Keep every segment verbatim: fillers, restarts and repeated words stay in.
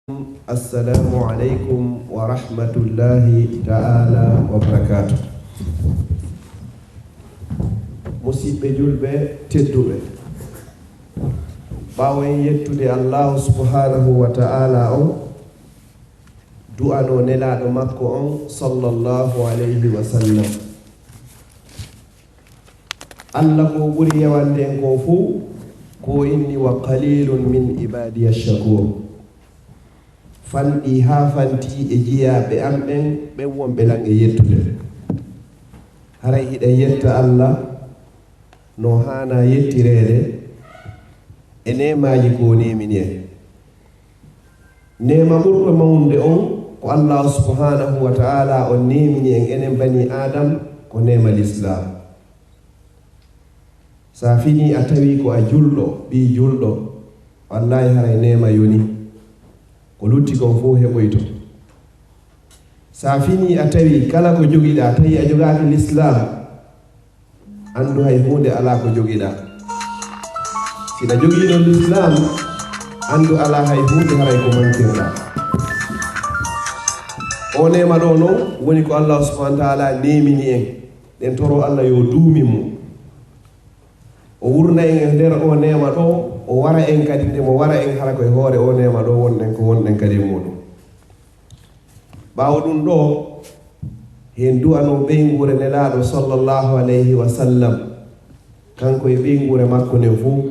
Assalamu aleykum wa rahmatullahi ta'ala wa barakatuh. Musidɓe julɓe tedduɓe, ɓaawo en yettude Allahu subhanahu wa ta'ala on, du'ano nelaaɗo makko on sallallahu alayhi wa sallam. Allah ko ɓuri yewande en ko fuu, ko inni: "Wa qalilun min ibadiya shakur." Fanɗi haa fanti e jiyaaɓe am ɓen, ɓen wonɓe lan e yettude. Haray hiɗen yetta Allah no haana yettireede e neemaaji ko o neemini en. Neema ɓurɗo mawnude on ko Allah subhanahu wa ta'ala on neemini en enen bani Adam ko neema Lislaam. Sa fini a tawi ko a julɗo, ɓii julɗo, wallahi haray neema yoni. Ko lutti kon fof heɓoyto. Sa fini a tawi kala ko jogiɗa, tawi a jogaaki Lislaam, anndu hay huunde alaa ko jogiɗa. Si ɗa jogiino Lislaam, anndu alaa hay huunde haray ko mankirɗa. O neema ɗo non woni ko Allah subhanahu wa ta'ala neemini en. Ɗen toro Allah yo duumin mo. O wurna en e nder o neema ɗo, o wara en kadi nde mo wara en hara ko e hoore o neema ɗo wonɗen ko wonɗen kadi e muɗum. Ɓaawo ɗum ɗo, hen du'ano ɓeynguure Nelaaɗo sallallahu alayhi wa sallam, kanko e ɓeynguure makko nden fof.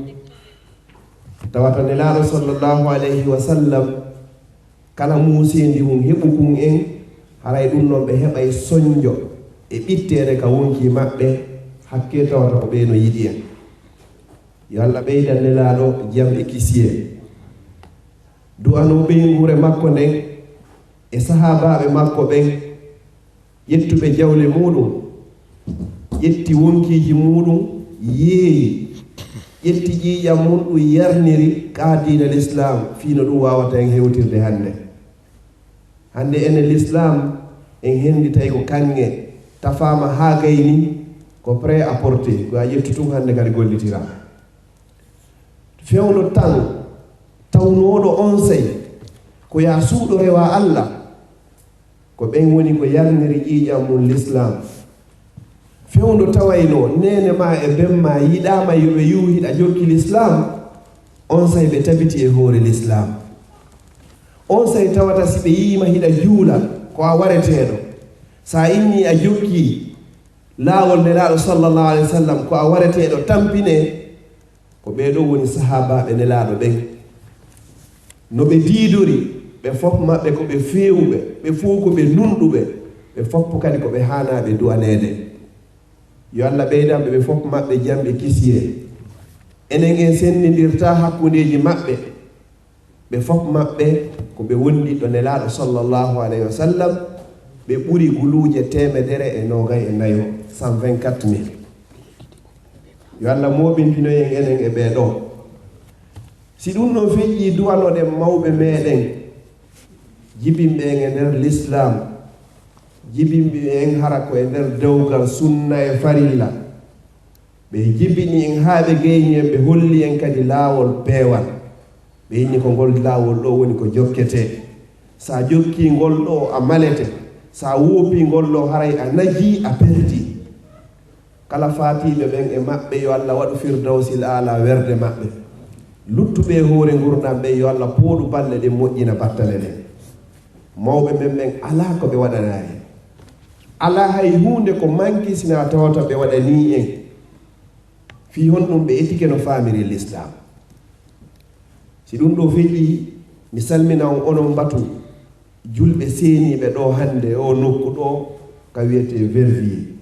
Tawata Nelaaɗo sallallahu alayhi wa sallam, kala muuseendi mum heɓu kun en, haray ɗum ɗon ɓe heɓay sonjo e ɓitteede ka wonkii maɓɓe, hakkee tawata ko ɓee no yiɗi en. Yo Allah ɓeydan Nelaaɗo jam e kisiyee. Du'ano ɓeynguure makko nden e sahaabaaɓe makko ɓen, ƴettuɓe jawle muɗum, ƴetti wonkiiji muɗum, yeeyi, ƴetti ƴiiƴam mum, ɗum yarniri ka diina Lislaam, fii no ɗum waawata en hewtirde hannde. Hannde enen Lislaam, en hennditay ko kaŋŋe, tafaama haa gayni, ko prêt à porter, ko a ƴettu tun hannde kadi gollitiraa. Fewndo tan, tawnooɗo onsay, ko yaa suuɗo rewa Alla, ko ɓen woni ko yarniri ƴiiƴam mum Lislaam. Fewndo tawaynoo neene maa e ben maa yiɗaama yo ɓe yi'u hiɗa jokki Lislaam, onsay ɓe tabiti e hoore Lislaam. Onsay tawata si ɓe yi'iima hiɗa juula, ko a wareteeɗo. Si a innii a jokkii laawol Nelaaɗo sallallahu alayhi wa sallam, ko a wareteeɗo, tampinee. Ko ɓee ɗoo woni sahaabaaɓe Nelaaɗo ɓen. No ɓe diidori, ɓe fof maɓɓe ko ɓe feewuɓe, ɓe fof ko ɓe nunɗuɓe, ɓe fof kadi ko ɓe haanaaɓe du'aneede. Yo Alla ɓeydan ɓe, ɓe fof maɓɓe jam e kisiyee. Enen en senndindirtaa hakkundeeji maɓɓe. Ɓe fof maɓɓe ko ɓe wondiiɓe Nelaaɗo sallallahu alayhi wa sallam, ɓe ɓuri guluuje teemedere e noogay e nayo, cent vingt-quatre mille. Yo Alla mooɓintino en enen e ɓee ɗoo. Si ɗum ɗoo feƴƴii, du'anoɗen mawɓe meɗen, jibinɓe en e nder Lislaam, jibinɓe en hara ko e nder dewgal sunna e farilla. Ɓe jibini en haa ɓe gayni en, ɓe holli en kadi laawol peewal. Ɓe inni ko ngol laawol ɗoo woni ko jokketee. So a jokkii ngol ɗoo, a malete. So a woopii ngol ɗoo, haray a najii, a perdii. Kala faatiiɓe ɓen e maɓɓe, yo Alla waɗu Firdawsil Aala werde maɓɓe. Luttuɓe e hoore ngurndan ɓen, yo Alla pooɗu balɗe ɗen, moƴƴina battane ɗen. Mawɓe men ɓen alaa ko ɓe waɗanaali. Alaa hay huunde ko manki sinaa tawata ɓe waɗanii en. Fii honɗum ɓe etike no faamiri Lislaam? Si ɗum ɗoo feƴƴii, mi salmina on onon mbatu julɓe seeniiɓe ɗoo hannde oo nokku ɗoo ka wiyetee Verviers.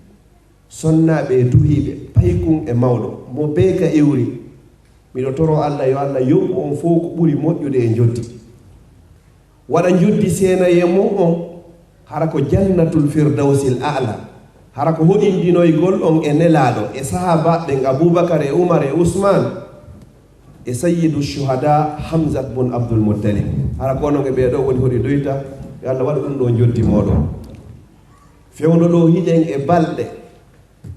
Sonnaaɓe e duhiiɓe, paykun e mawɗo, mo bee ka iwri. Miɗo toroo Alla yo Alla yoɓu on fow ko ɓuri moƴƴude e njoɓdi. Waɗa njoɓdi seenayee mon on, hara ko Jannatul Firdawsil A'la. Hara ko hoɗindinoygol on e Nelaaɗo, e sahaabaaɓe ɓen Abuubakar e Umar e Usmaan, e Sayyidu Shuhadaa Hamzat bun Abdul Muttalib. Hara ko onon e ɓee ɗoo woni hoɗindoyta, yo Alla waɗu ɗum ɗoo njoɓdi mooɗon. Fewndo ɗoo hiɗen e balɗe,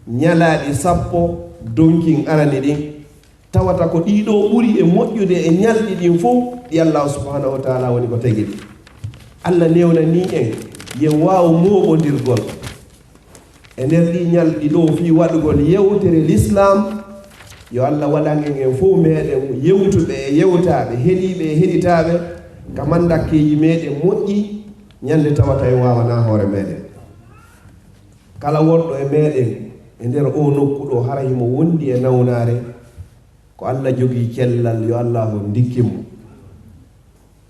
ñalaaɗi sappo donkin arani ɗin, Tawata ko ɗiɗo ɓuri e moƴƴude e ñalɗi ɗin fof, ɗi Allahu subhanahu wa taala woni ko tagi ɗi. Allah newnanii en, yen waaw mooɓondirgol e nder ɗii ñalɗi ɗo fii waɗugol yewtere Lislaam. Yo Allah waɗan en, en fof meɗen yewtuɓe e yewtaaɓe, heɗiiɓe e heɗitaaɓe, ka mandakkeeji meɗen moƴƴi, ñande tawata en waawanaa hoore meɗen. Kala wonɗo e meɗen e nder oo nokku ɗo, hara himo wondi e nawnaare, ko Allah jogii cellal, yo Allah on ndikkin mo.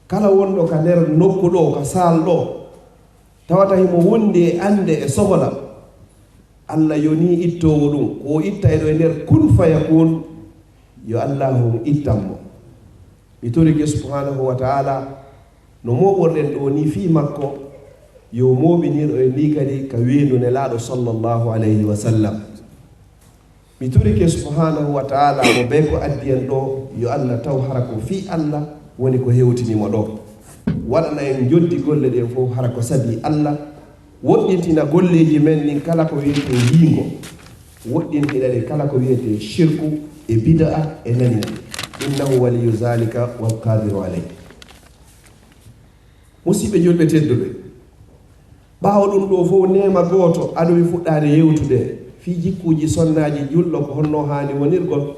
Kala wonɗo ka nder nokku ɗo, ka saal ɗo, tawata himo wondi e annde e sohola, Allah yonii ittoowo ɗum, ko o ittayɗo e nder kun fayakun, yo Allah on ittan mo. Mi torike subhanahu wa taala, no mooɓorɗen ɗo ni fii makko, yo mooɓinir en ni kadi ka weendu Nelaaɗo sallallahu alayhi wa sallam. Mi torike subhanahu wa taala mo bee ko addi en ɗo, yo Allah taw hara ko fii Allah woni ko hewtini mo ɗo. Waɗana en njoddi golle ɗen fof hara ko sabii Allah. Woɗɗintina golleeji men ɗin kala ko wiyetee yiingo. Woɗɗintina ɗe kala ko wiyetee shirku e bida'a e nani nani. Innahu waliyu zalika wal qadiru alayh. Musiɓɓe julɓe tedduɓe, ɓaawo ɗum ɗoo fof, neema gooto ado mi fuɗɗaade yewtude fii jikkuuji sonnaaji julɗo ko honno haani wonirgol.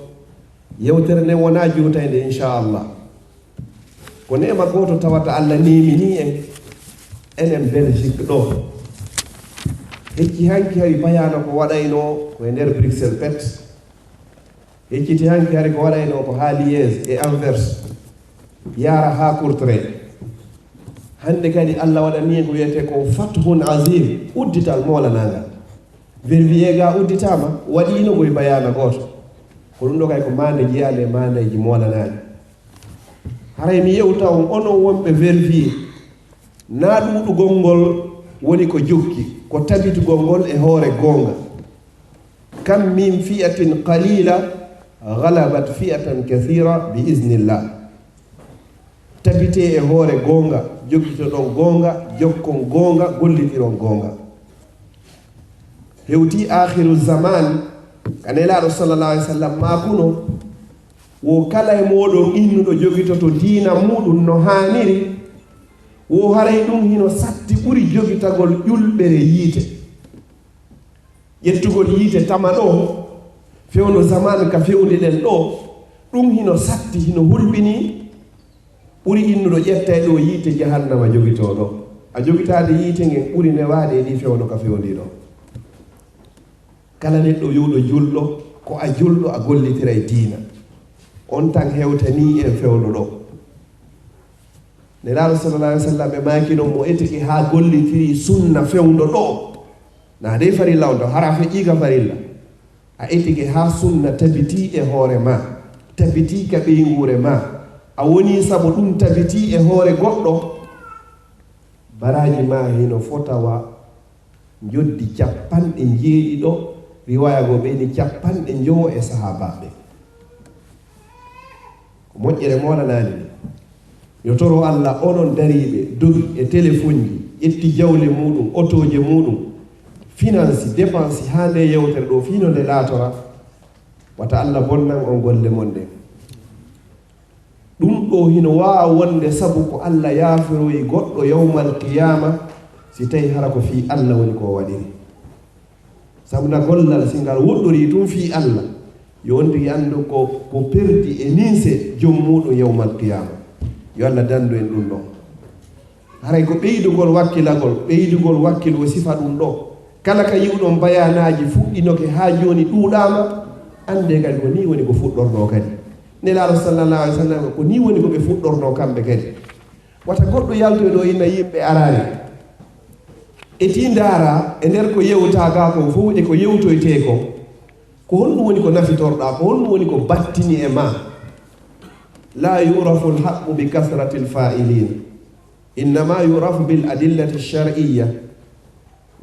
Yewtere nden wonaa juutaynde, inchallah. Ko neema gooto tawata Allah neeminii en, enen Belgique ɗo. Hecci hanki hari bayaana ko waɗaynoo ko e nder Bruxelles pet. Hecciti hanki hari ko waɗaynoo ko haa Liège e Anvers, yaara haa Courtrai. Hannde kadi Allah waɗanii en ko wiyetee ko fathun azim, uddital moolanaangal. Verviers ga udditaama, waɗiino ko e bayaana gooto. Ko ɗum ɗo kay ko maande jeyaande e maandeeji moolanaaɗi. Haray mi yewta on, onon wonɓe Verviers, naa ɗuuɗugol ngol woni ko jokki, ko tabitugol ngol e hoore goonga. Kam min fi'atin qalila ghalabat fi'atan kathira bi iznillah. Tabitee e hoore goonga, jogitoɗon goonga, jokkon goonga, gollitiron goonga. Hewtii aakhiru zaman, ka Nelaaɗo sallallahu alaihi wasallam maakuno, wo kala e mooɗon innuɗo jogitoto diina muuɗum no haaniri, wo haray ɗum hino satti ɓuri jogitagol ƴulɓere yiite. Ƴettugol yiite tama ɗo, fewndo zaman ka fewndi ɗen ɗo, ɗum hino satti, hino hulɓinii, ɓuri innuɗo ƴettay ɗo yiite jahannama jogitoo ɗo. A jogitaade yiite ngen ɓuri newaade e ɗi fewndo ka fewndi ɗo. Kala neɗɗo wi'uɗo julɗo, ko a julɗo, a gollitiray diina. On tan hewtanii en fewndo ɗo. Nelaaɗo sallallahu alaihi wasallam ɓe maaki non mo etike haa gollitiri sunna fewndo ɗo. Na dey farilla on ɗo, hara feƴƴii ka farilla. A etike haa sunna tabitii e hoore ma, tabitii ka ɓeynguure ma. A wonii sabu ɗum tabitii e hoore goɗɗo. Baraaji ma hino fota wa njoddi capanɗe njeeɗiɗo, riwaaya goo ɓe ni capanɗe njowo e sahaabaaɓe. Ko moƴƴere moolanaani nde. Yo toro Allah, onon dariiɓe, dogi e telefonji, ƴetti jawle muuɗum, otooje muuɗum, finansi, depansi, haa nde yewtere ɗo, fii no nde laatora, wata Allah bonnan on golle mon ɗen. Ɗum ɗo hino waawa wonde sabu ko Allah yaafiroyi goɗɗo yawmal qiyaama, si tawi hara ko fii Allah woni ko o waɗiri. Sabu na gollal, si ngal woɗɗorii tun fii Allah, yo on tigi anndu ko, ko perdi e ninse jom muuɗum yawmal qiyaama. Yo Allah danndu en ɗum ɗon. Haray ko ɓeydugol wakkilagol, ɓeydugol wakkil o sifa ɗum ɗo. Kala ka yi'uɗon bayaanaaji fuɗɗinoke haa jooni ɗuuɗaama, anndee kadi ko nii woni ko fuɗɗornoo kadi. Nelaaɗo sallallahu alaihi wasallam, ko nii woni ko ɓe fuɗɗornoo kamɓe kadi. Wata goɗɗo yaltoy ɗo inna yimɓe araani. E tii ndaara, e nder ko yewtaa gaa kon fow e ko yewtoytee kon, ko honɗum woni ko nafitorɗaa, ko honɗum woni ko battini e maa? La yurafu lhaqqu bi kasrati lfaa'ilin. Innama yurafu bil adillati shar'iyya.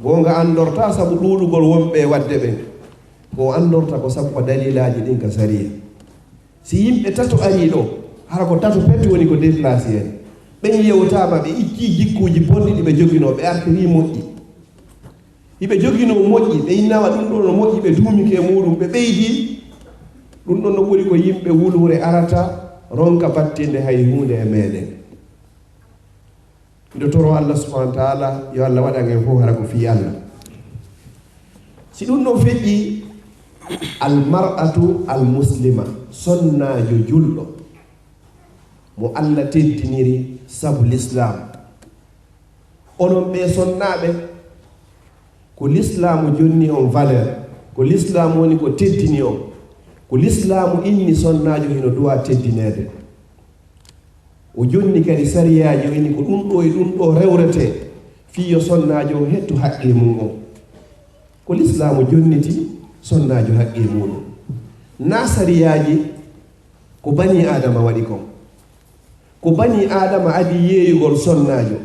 Goonga anndortaa sabu ɗuuɗugol wonɓe e waɗde ɓen. Ko anndorta ko sabu ko dalilaaji ɗin ka sariya. Si yimɓe tato arii ɗo, hara ko tato pet woni ko déplacé en. Ɓen yewtaama, ɓe iccii jikkuuji bonɗi ɗi ɓe joginoo, ɓe artirii moƴƴi. Hiɓe joginoo moƴƴi, ɓe innaama ɗum ɗoo no moƴƴi, ɓe duumike e muuɗum, ɓe ɓeydii. Ɗum ɗon no ɓuri ko yimɓe wuluure arata ronka battinde hay huunde e meeɗen. Miɗo toro Allah subhanahu wa taala yo Allah waɗan en fof hara ko fii Allah. Si ɗum ɗon feƴƴi, almar'atu almuslima, sonnaajo julɗo, mo Allah teddiniri sabu lislaam. Onon ɓee sonnaaɓe, ko lislaamu jonni on valeur, ko lislaamu woni ko teddini on, ko lislaamu inni sonnaajo hino duwaa teddineede. O jonni kadi sariyaaji, o inni ko ɗum ɗo e ɗum ɗo rewretee fii yo sonnaajo on hettu haqqee mum on. Ko lislaamu jonniti sonnaajo haqqee mum on. Naa sariyaaji ko banii Aadama waɗi kon. Ko banii Aadama adii yeeyugol sonnaajo.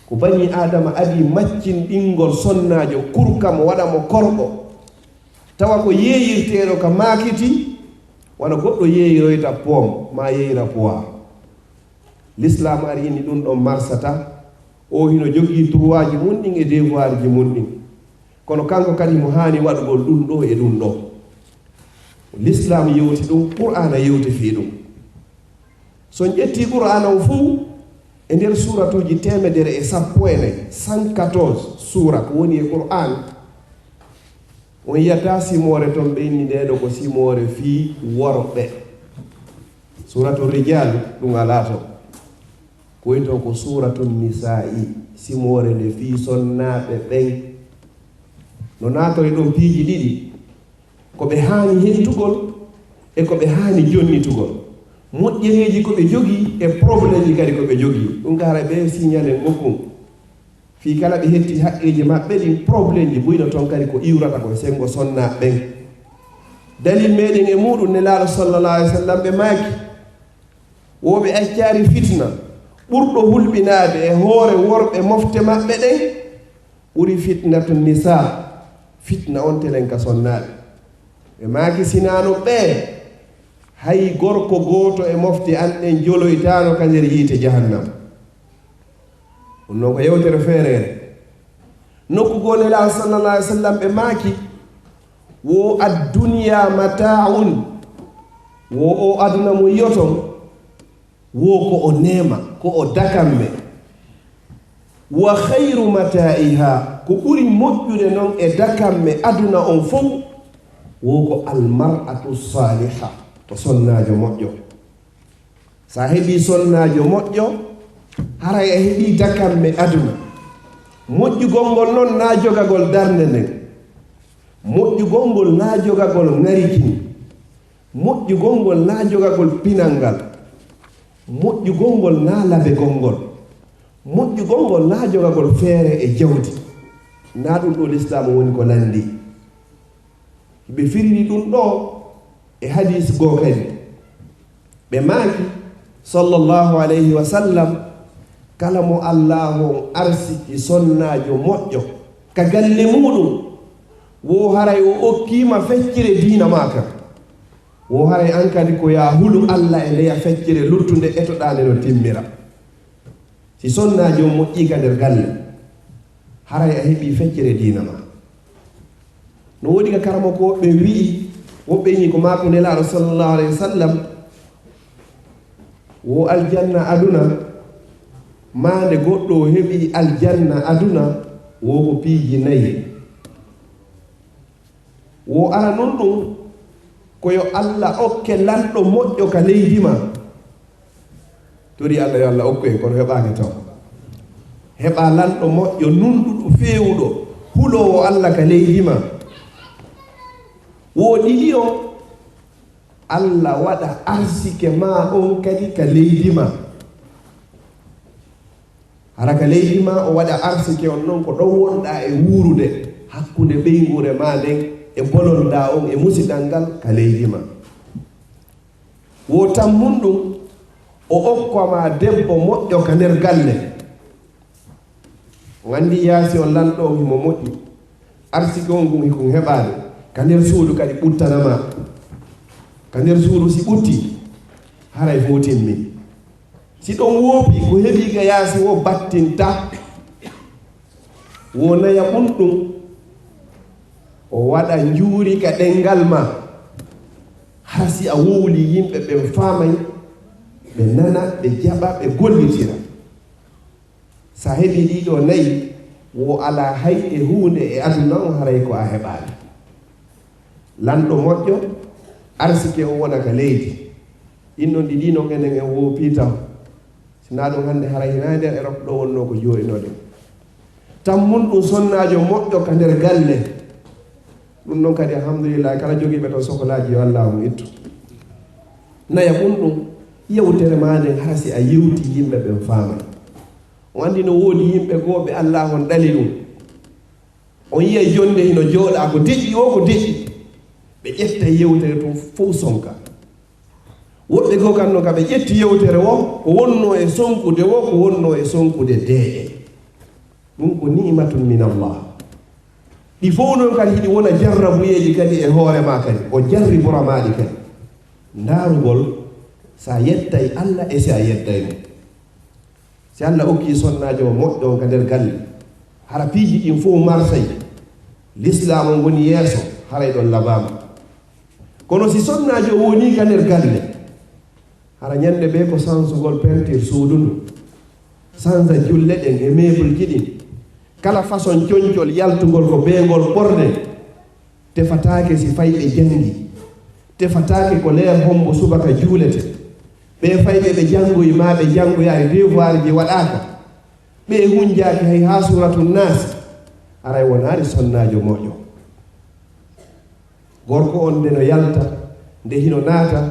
Ko banii Aadama adii maccinɗingol sonnaajo, kurka mo, waɗa mo korɗo. Tawa ko yeeyirteeɗo ka maakiti, wano goɗɗo yeeyiroyta poom, maa yeeyira puwaa. Lislaam ari inni ɗum ɗon marsata, o hino jogii droitji mun ɗin e devoirji mun ɗin. Kono kanko kadi mo haani waɗugol ɗum ɗo e ɗum ɗo. Lislaam yewti ɗum, Qur'aana yewti fii ɗum. So on ƴettii Qur'aana on fuu, e nder suuratuuji teemedere e sappo e nayi, cent quatorze suura ko woni e Qur'aan, on yiyata simoore ton ɓe inni ndee ɗo ko simoore fii worɓe. Suuratu Rijaal, ɗum alaa ton. Ko woni ton ko Suuratu Nisaa'i, simoore nde fii sonnaaɓe ɓen. No naatori ɗon piiji ɗiɗi. Ko ɓe haani hettugol e ko ɓe haani jonnitugol. Moƴƴereeji ko ɓe jogii e probleemji kadi ko ɓe jogii. Ɗum ka haray ɓe signalen gokkun. Fii kala ɓe hetti haqqeeji maɓɓe ɗin, probleemji buy no ton kadi ko iwrata ko e senngo sonnaaɓe ɓen. Dalil meɗen e muɗum, Nelaaɗo sallallahu alaihi wasallam ɓe maaki, wo ɓe accaari fitna ɓurɗo hulɓinaade e hoore worɓe mofte maɓɓe ɗen, ɓuri fitnatu nisaa, fitna on telen ka sonnaaɓe. Ɓe maaki, sinaano ɓee, hay gorko gooto e mofte an ɗen joloytaano ka nder yiite jahannama. Ɗum non ko yewtere feereere. Nokku goo Nelaaɗo sallallahu alaihi wasallam ɓe maaki, wo adduniya mata'un, wo o aduna mo yi'oton, wo ko o neema, ko o dakamme. Wa khayru mata'iha, ko ɓuri moƴƴude non e dakamme aduna on fow, wo ko almar'atu saliha, ko sonnaajo moƴƴo. Sa heɓii sonnaajo moƴƴo, haray a heɓii dakamme aduna. Moƴƴugol ngol non naa jogagol darnde nden. Moƴƴugol ngol naa jogagol ŋarikin. Moƴƴugol ngol naa jogagol pinal ngal. Moƴƴugol ngol naa labegol ngol. Moƴƴugol ngol naa jogagol feere e jawdi. Naa ɗum ɗo Lislaamu woni ko lanndii. Ɓe firiri ɗum ɗo e hadiis goo kadi. Ɓe maaki, sallallahu alayhi wa sallam, kala mo Allaahu on arsiki sonnaajo moƴƴo ka galle muuɗum, wo haray o okkiima feccere diina maa kan. Wo haray an kadi ko yaa hulu Alla e ndeya feccere luttunde, etoɗaa nde no timmira. Si sonnaajo on moƴƴii ka nder galle, haray a heɓii feccere diina maa. No woodi ka karamokooɓe wi'i, woɓɓe inni ko maaku Nelaaɗo sallallahu alayhi wa sallam, wo aljanna aduna, maa nde goɗɗo o heɓii aljanna aduna, wo ko piiji nayi. Wo aranun ɗum ko yo Alla okke lanɗo moƴƴo ka leydi maa. Tori Alla yo Alla okku en, kono heɓaaki taw. Heɓa lanɗo moƴƴo, nunɗuɗo, feewuɗo, huloowo Alla ka leydi maa. Wo ɗiɗi on, Alla waɗa arsike maa on kadi ka leydi maa. Hara ka leydi maa o waɗa arsike on non ko ɗon wonɗaa e wuurude, hakkunde ɓeynguure maa nden e bolondaa on e musidal ngal ka leydi maa. Wo tammun ɗum, o okka maa debbo moƴƴo ka nder galle. On anndi yaasi on lanɗo on himo moƴƴi. Arsike on ngun hikun heɓaade. Ka nder suudu kadi ɓuttana maa. Ka nder suudu si ɓutti, haray fof timmi. Si ɗon woopi, ko heɓi ka yaasi wo battinta. Wo naya ɓun ɗum. O waɗa njuuri ka ɗenngal maa. Hara si a wowli yimɓe ɓen faamay, ɓe nana, ɓe jaɓa, ɓe gollitira. Sa heɓi ɗiɗo nayi, wo alaa hay e huunde e aduna on haray ko a heɓaali. Lanɗo moƴƴo, arsike o wona ka leydi. Ɗin ɗon ɗi ɗinon enen en woopi taw. Si naa ɗum hannde haray hinaa e nder Erop ɗo wonnoo ko jooɗinoɗen. Tammun ɗum sonnaajo moƴƴo ka nder galle. Ɗum ɗon kadi alhamdulillahi, kala jogiiɓe ton sokolaaji yo Allaahu ittu. Naya mun ɗum, yewtere maa nden hara si a yewti yimɓe ɓen faamay. On anndi no woodi yimɓe goo ɓe Allaahu on ɗali ɗum. On yi'ay jonnde hino jooɗaa ko deƴƴi o ko deƴƴi. Ɓe ƴetta yewtere tun fow sonka. Woɓɓe goo kan non ka ɓe ƴetti yewtere wo ko wonnoo e sonkude wo ko wonnoo e sonkude deeƴe. Ɗum ko ni'matun min Allah. Ɗi fow non kadi hiɗi wona jarrabuyeeji kadi e hoore maa kadi. O jarribora maa ɗi kadi. Ndaarugol si a yettay Alla e si a yedday mo. Si Alla okki sonnaajo moƴƴo on ka nder galle, hara piiji ɗin fow marsay, lislaam on woni yeeso, haray ɗon labaama. Kono si sonnaajo wonii ka nder galle, hara ñande bee ko sansugol peinture suudu ndu, sansa julle ɗen e meuble ji ɗin, kala façon concol yaltugol ko bee ngol ɓorne, tefataake si fayɓe janngi, tefataake ko leer hombo subaka juulete. Ɓee fayɓe ɓe janngoyi maa ɓe janngoyaali, devoir ji waɗaaka. Ɓee hunjaaki hay haa Suuratu Naas, haray wonaali sonnaajo moƴƴo. Gorko on nde no yalta, nde hino naata,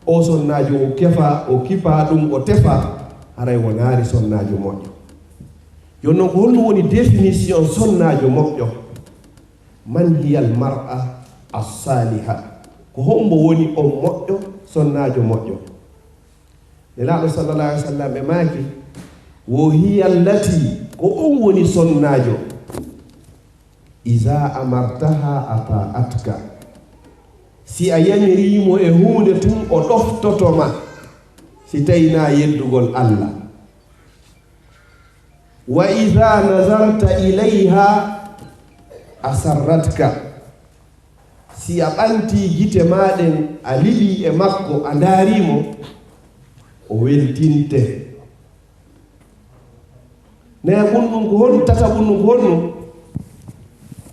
o sonnaajo o kefa, o kipa ɗum, o tefa, haray wonaali sonnaajo moƴƴo. Yo non ko honɗum woni définition sonnaajo moƴƴo? Man hiya al mar'a as-saliha? Ko hombo woni on moƴƴo, sonnaajo moƴƴo? Nelaaɗo sallallahu alaihi wasallam ɓe maaki, wo hiya allati, ko on woni sonnaajo, iza amartaha ata'atka, si a yamirii mo e huunde tun o ɗoftoto ma, si tawi naa yeddugol Alla. Wa iza nazarta ilayha asarratka, si a ɓantii gite maa ɗen a liɓii e makko a ndaarii mo, o weltinte. Nayaɓun ɗum ko honɗum? Tataɓun ɗum ko honɗum?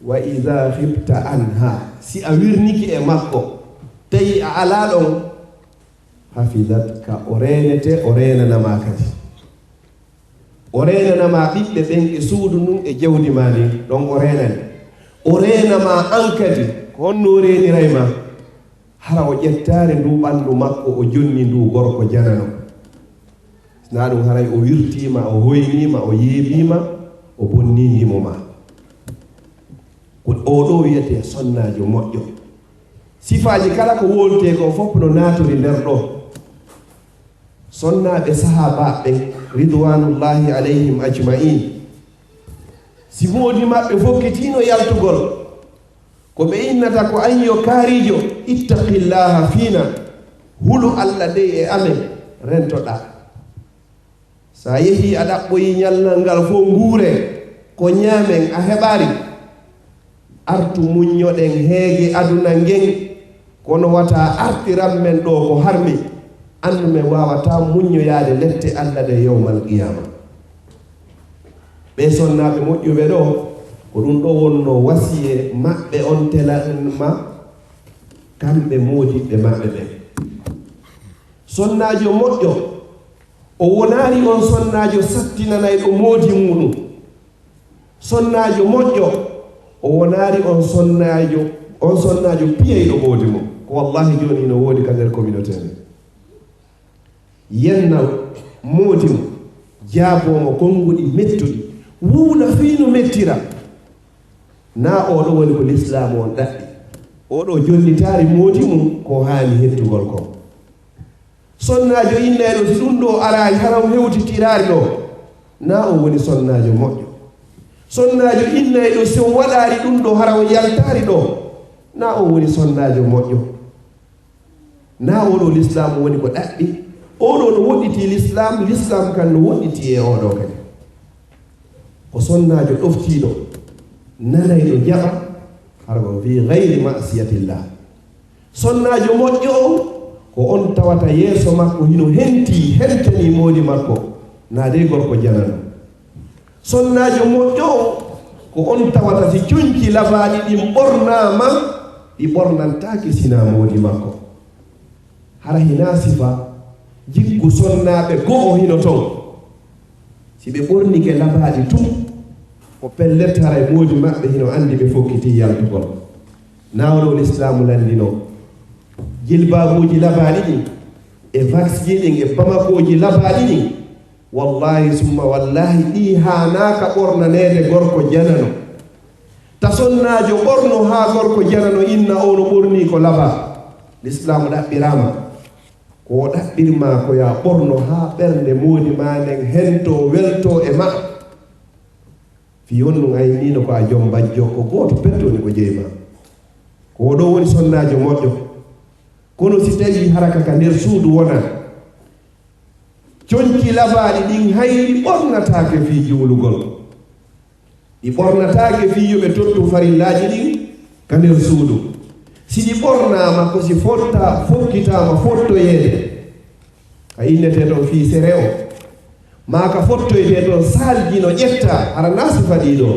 Wa iza khibta anha, si a wirnike e makko tawi a alaa ɗon, hafizatka, o reenete, o reenana ma kadi. O reenana ma ɓiɓɓe ɓen e suudu ndun e jawdi ma ndin, ɗon o reenane. O reena ma an kadi, ko honno o reeniray ma? Hara o ƴettaali ndu ɓandu makko, o jonni ndu gorko janano. Sinaa ɗum haray o wirtiima, o hoyniima, o yeebiima, o bonnii ndimo ma. Ko oo ɗoo wiyetee sonnaajo moƴƴo. Sifaaji kala ko wowletee ko fof no naatori nder ɗoo. Sonnaaɓe sahaabaaɓe ɓen, ridwanullahi alayhim ajma'in, si moodi maɓɓe fokkitiino yaltugol, ko ɓe innata ko an yo kaarijo, ittaqillaha fiina, hulu Alla dey e amen, rentoɗaa. Sa yehii a ɗaɓɓoyii ñallal ngal fof nguure, ko ñaamen a heɓaali, artu muññoɗen heege aduna ngen, kono wata artiran men ɗoo ko harmi, anndu men waawataa muññoyaade lette Alla ɗe yowmal qiyaama. Ɓee sonnaaɓe moƴƴuɓe ɗoo, ko ɗum ɗoo wonnoo wasiyee maɓɓe on telanma, kamɓe moodiɓɓe maɓɓe ɓen. Sonnaajo moƴƴo, o wonaali on sonnaajo sattinanayɗo moodi muuɗum. Sonnaajo moƴƴo, o wonaali on sonnaajo, on sonnaajo piyayɗo moodi mum. Ko wallahi jooni ino woodi ka nder communauté men. Yenna moodi mum, jaaboo mo konnguɗi mettuɗi, wuula fii no mettira. Naa oo ɗoo woni ko lislaamu on ɗaɓɓi. Oo ɗoo jonnitaali moodi mum ko haani hettugol kon. Sonnaajo innayɗo, si ɗum ɗoo araali, hara o hewtitiraali ɗoo, naa o woni sonnaajo moƴƴo. Sonnaajo innayɗo, si o waɗaali ɗum ɗoo, hara o yaltaali ɗoo, naa o woni sonnaajo moƴƴo. Naa oo ɗoo lislaam woni ko ɗaɓɓi. Oo ɗoo no woɗɗitii lislaam, lislaam kan no woɗɗitii e oo ɗoo kadi. Ko sonnaajo ɗoftiiɗo, nanayɗo, jaɓa, hara ko fii gayri ma'siyatillah. Sonnaajo moƴƴo on, ko on tawata yeeso makko hino henti, hentani moodi makko, naa dey gorko janano. Sonnaajo moƴƴo on, ko on tawata si conci labaaɗi ɗin ɓornaama, ɗi ɓornantaake sinaa moodi makko. Hara hinaa sifa jikku sonnaaɓe go'o hino ton. Si ɓe ɓornike labaaɗi tun, ko pellet haray moodi maɓɓe hino anndi ɓe fokkitii yaltugol. Naawno Lislaamu lanndinoo. Jilbaabuuji labaaɗi ɗin, e vaksji ɗin, e bamakooji labaaɗi ɗin, wallaahi summa wallaahi, ɗi haanaaka ɓornaneede gorko janano. Ta sonnaajo ɓorno haa gorko janano inna o no ɓornii ko labaa. Lislaamu ɗaɓɓiraama. Ko o ɗaɓɓirmaa ko yaa ɓorno haa ɓernde moodi maa nden hentoo, weltoo e maa. Fii honɗun aynino ko a jom bajjo, ko gooto petto woni ko jeyi maa. Ko o ɗoo woni sonnaajo moƴƴo. Kono si tawii hara ka ka nder suudu wonaa, conci labaaɗi ɗin hay ɗi ɓornataake fii juulugol. Ɗi ɓornataake fii yo ɓe tottu farillaaji ɗin ka nder suudu. Si ɗi ɓornaama ko si fotta, fokkitaama fottoyeede ka innetee ton fii sere o, maa ka fottoytee ton saalji no ƴetta, hara naa sifa ɗii ɗoo.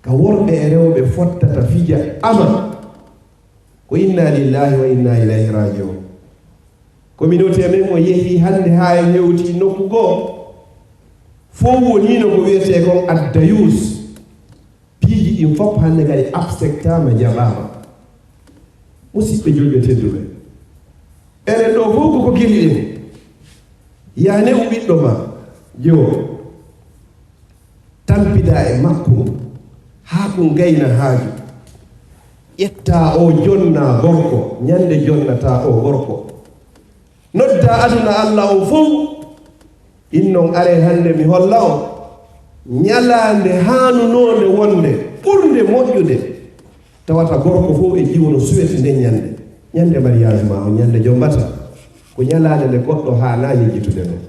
Ka worɓe e rewɓe fottata fija ama. Ko inna lillahi wa inna ilayhi raji'un. Communauté men o yehi hannde haa en hewti nokku goo. Fow wonii no ko wi'etee kon addayus. Piiji ɗin fof hannde kadi absectaama, jaɓaama. Musidɓe julɓe tedduɓe, enen ɗoo fof koko gili ɗen. Yaa ne'u ɓiɗɗo maa, jiwo. Tampidaa e makko haa ko gayna haaju. Ƴettaa o jonnaa gorko, ñande jonnataa o gorko. Noddaa aduna Alla on fow. Innon aree hannde mi holla on ñalaande haanunoonde wonde ɓurnde moƴƴude. Tawata gorko fow e jiwo no suweti nden ñande. Ñande mariage maa on, ñande jombataa. Ko ñalaande nde goɗɗo haanaa yejjitude non.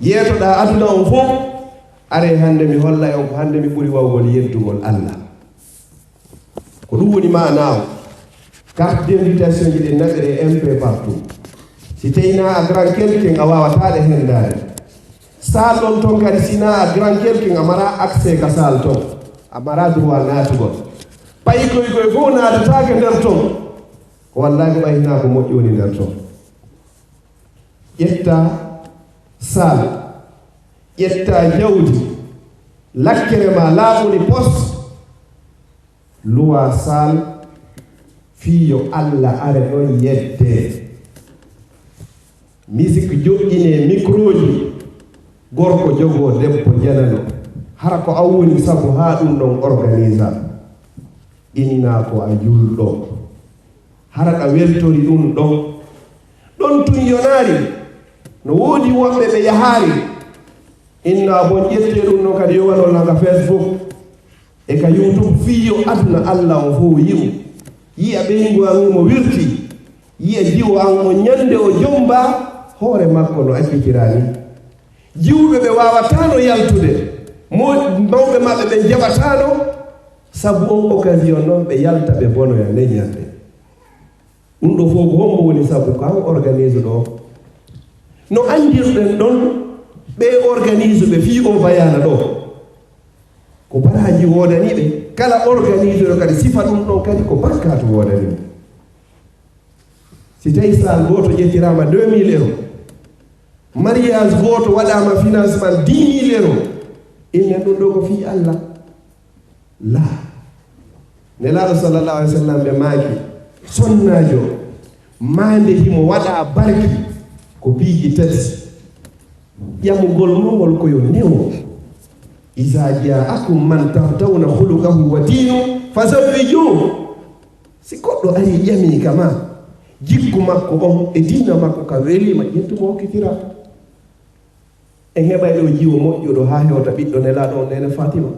Yeetoɗaa aduna on fow, aree hannde mi hollay on ko hannde mi ɓuri wawgol yeddugol Alla. Ko ɗum woni maanaa o. Carte d'invitation ji ɗin naɓiree un peu partout. Si tawii naa a grand quelqu'un, a waawataa ɗe henndaade. Salle on ton kadi, si naa a grand quelqu'un, a maraa accès ka salle ton. A maraa droit naatugol. Payi koy koy fof naatataake nder ton. Ko wallaahi ɓay hinaa ko moƴƴi woni nder ton. Ƴettaa salle, ƴettaa jawdi, lakkere maa laaɓuni pos, luwaa salle fii yo Alla are ɗon yeddee. Misik joƴƴinee, mikrooji, gorko jogoo debbo janano. Hara ko an woni sabu haa ɗum ɗon organisa. Innaa ko a julɗo. Hara ɗa weltori ɗum ɗon. Ɗon tun yonaari. No woodi woɓɓe ɓe yahaari. Inna bon ƴettee ɗum ɗon kadi yowanol lan ka Facebook e ka YouTube fii yo aduna Alla on fow yi'u. Yi'a ɓeyngu an himo wirti. Yi'a jiwo an on ñande o jomba hoore makko no accitiraa ni. Jiwɓe ɓe waawataano yaltude. Mo-, mawɓe maɓɓe ɓen jaɓataano. Sabu on occasion non ɓe yalta ɓe bonoya nden ñande. Ɗum ɗoo fof ko hombo woni sabu ko an organise ɗoo? No anndirɗen ɗon ɓe organise ɓe fii o bayaana ɗoo. Ko baraaji woodani ɓe. Kala organise ɗo kadi sifa ɗum ɗon kadi ko bakkaatu woodani mo. Si tawi saal gooto ƴettiraama deux mille euros, mariage gooto waɗaama financement dix mille euros, innen ɗum ɗoo ko fii Alla? Laa. Nelaaɗo sallallahu alaihi wasallam ɓe maaki, sonnaajo, maande himo waɗa barki ko piiji tati. Ƴamugol mo ngol ko yo newo. Iza ja'akum man tardawna khuluqahu wa dinahu fazawwijuhu. Si goɗɗo arii ƴamii ka maa, jikku makko on e diina makko ka welii ma, ƴettu mo hokkitiraa. En heɓay ɗoo jiwo moƴƴuɗo haa hewta ɓiɗɗo Nelaaɗo on, Neene Faatima.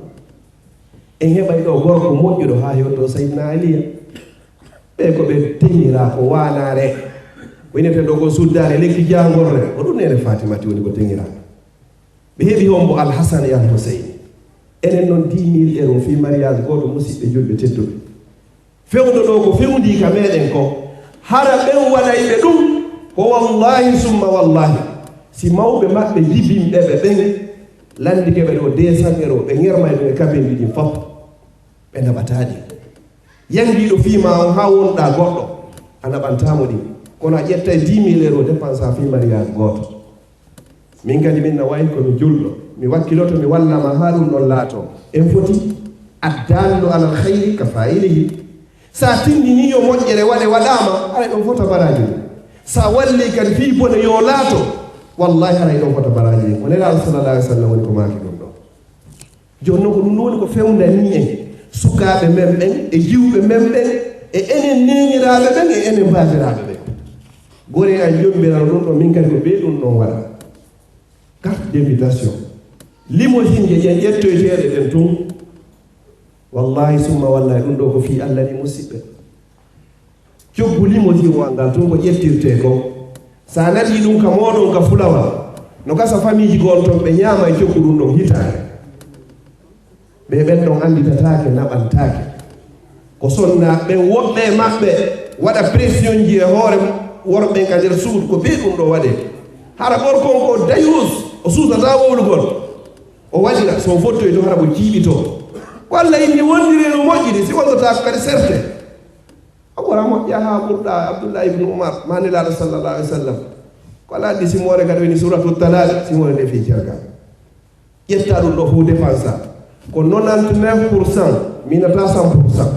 En heɓay ɗoo gorko moƴƴuɗo haa hewta ɗoo Sayyidina Aliya. Ɓee ko ɓe teŋiraa ko waanaare. Ko inete ɗoo ko suddaare lekki jaangorre. Ko ɗum Neene Faatimati woni ko teŋiraa. Ɓe heɓi hombo Al Hasan e Al Huseyni. Enen non dix mille euros fii mariage gooto, musiɓɓe julɓe tedduɓe. Fewndo ɗo ko fewndii ka meɗen ko, hara ɓen waɗayɓe ɗum, ko wallaahi summa wallaahi, si mawɓe maɓɓe jibinɓe ɓe ɓen lanndike ɓe ɗo deux cents euros, ɓe ŋermay ɗum e kabenji ɗin fof, ɓe naɓataa ɗi. Yanngiiɗo fii maa on haa wonɗaa goɗɗo, a naɓantaa mo ɗin. Kono a ƴettay dix mille euros dépensa fii mariage gooto. Min kadi min na wayi ko mi julɗo, mi wakkiloto mi walla ma haa ɗum ɗon laatoo. En foti addallu alal khayri ka faa'ilihi. Sa tindini yo moƴƴere waɗe waɗaama, haray ɗon fota baraaji ɗin. Sa walli kadi fii bone yo laato, wallahi haray ɗon fota baraaji ɗin. Ko Nelaaɗo sallallahu alaihi wasallam woni ko maaki ɗum ɗon. Jooni non ko ɗum ɗum woni ko fewndanii en sukaaɓe men ɓen e jiwɓe men ɓen e enen neeniraaɓe ɓen e enen baabiraaɓe ɓen. Gore an jommbirano ɗum ɗo, min kadi ko ɓe ɗum ɗon waɗa. Carte d'invitation. Limousine je ƴen ƴettoyteeɗe ɗen tun. Wallahi summa wallahi ɗum ɗo ko fii Allah ni musiɓɓe. Coggu limousine wal ngal tun ko ƴettirtee ko. Sa naɓii ɗum ka mooɗon ka Fulawal, no gasa famiiji goo on ton ɓe ñaama e coggu ɗum ɗon hitaande. Ɓe ɓen ɗon annditataake, naɓantaake. Ko sonnaaɓe ɓen woɓɓe e maɓɓe waɗa pressionji e hoore worɓe ɓen ka nder suudu, ko bee ɗum ɗo waɗee. Hara gorko on ko dayuus, o suusataa wowlugol. O waɗira, so o fottoyi to hara mo jiiɓitoo. Walla inni wonndire no moƴƴiri, si wonnotaako kadi serte. A wora moƴƴa haa ɓurɗa Abdullah ibn Umar, ma Nelaaɗo sallallahu alaihi wasallam. Ko Alla addi simoore kadi woni Suratu Talaq, simoore nde fii cergal. Ƴetta ɗum ɗo fof dépensa. Ko nonante-neuf pour cent, minata cent pour cent.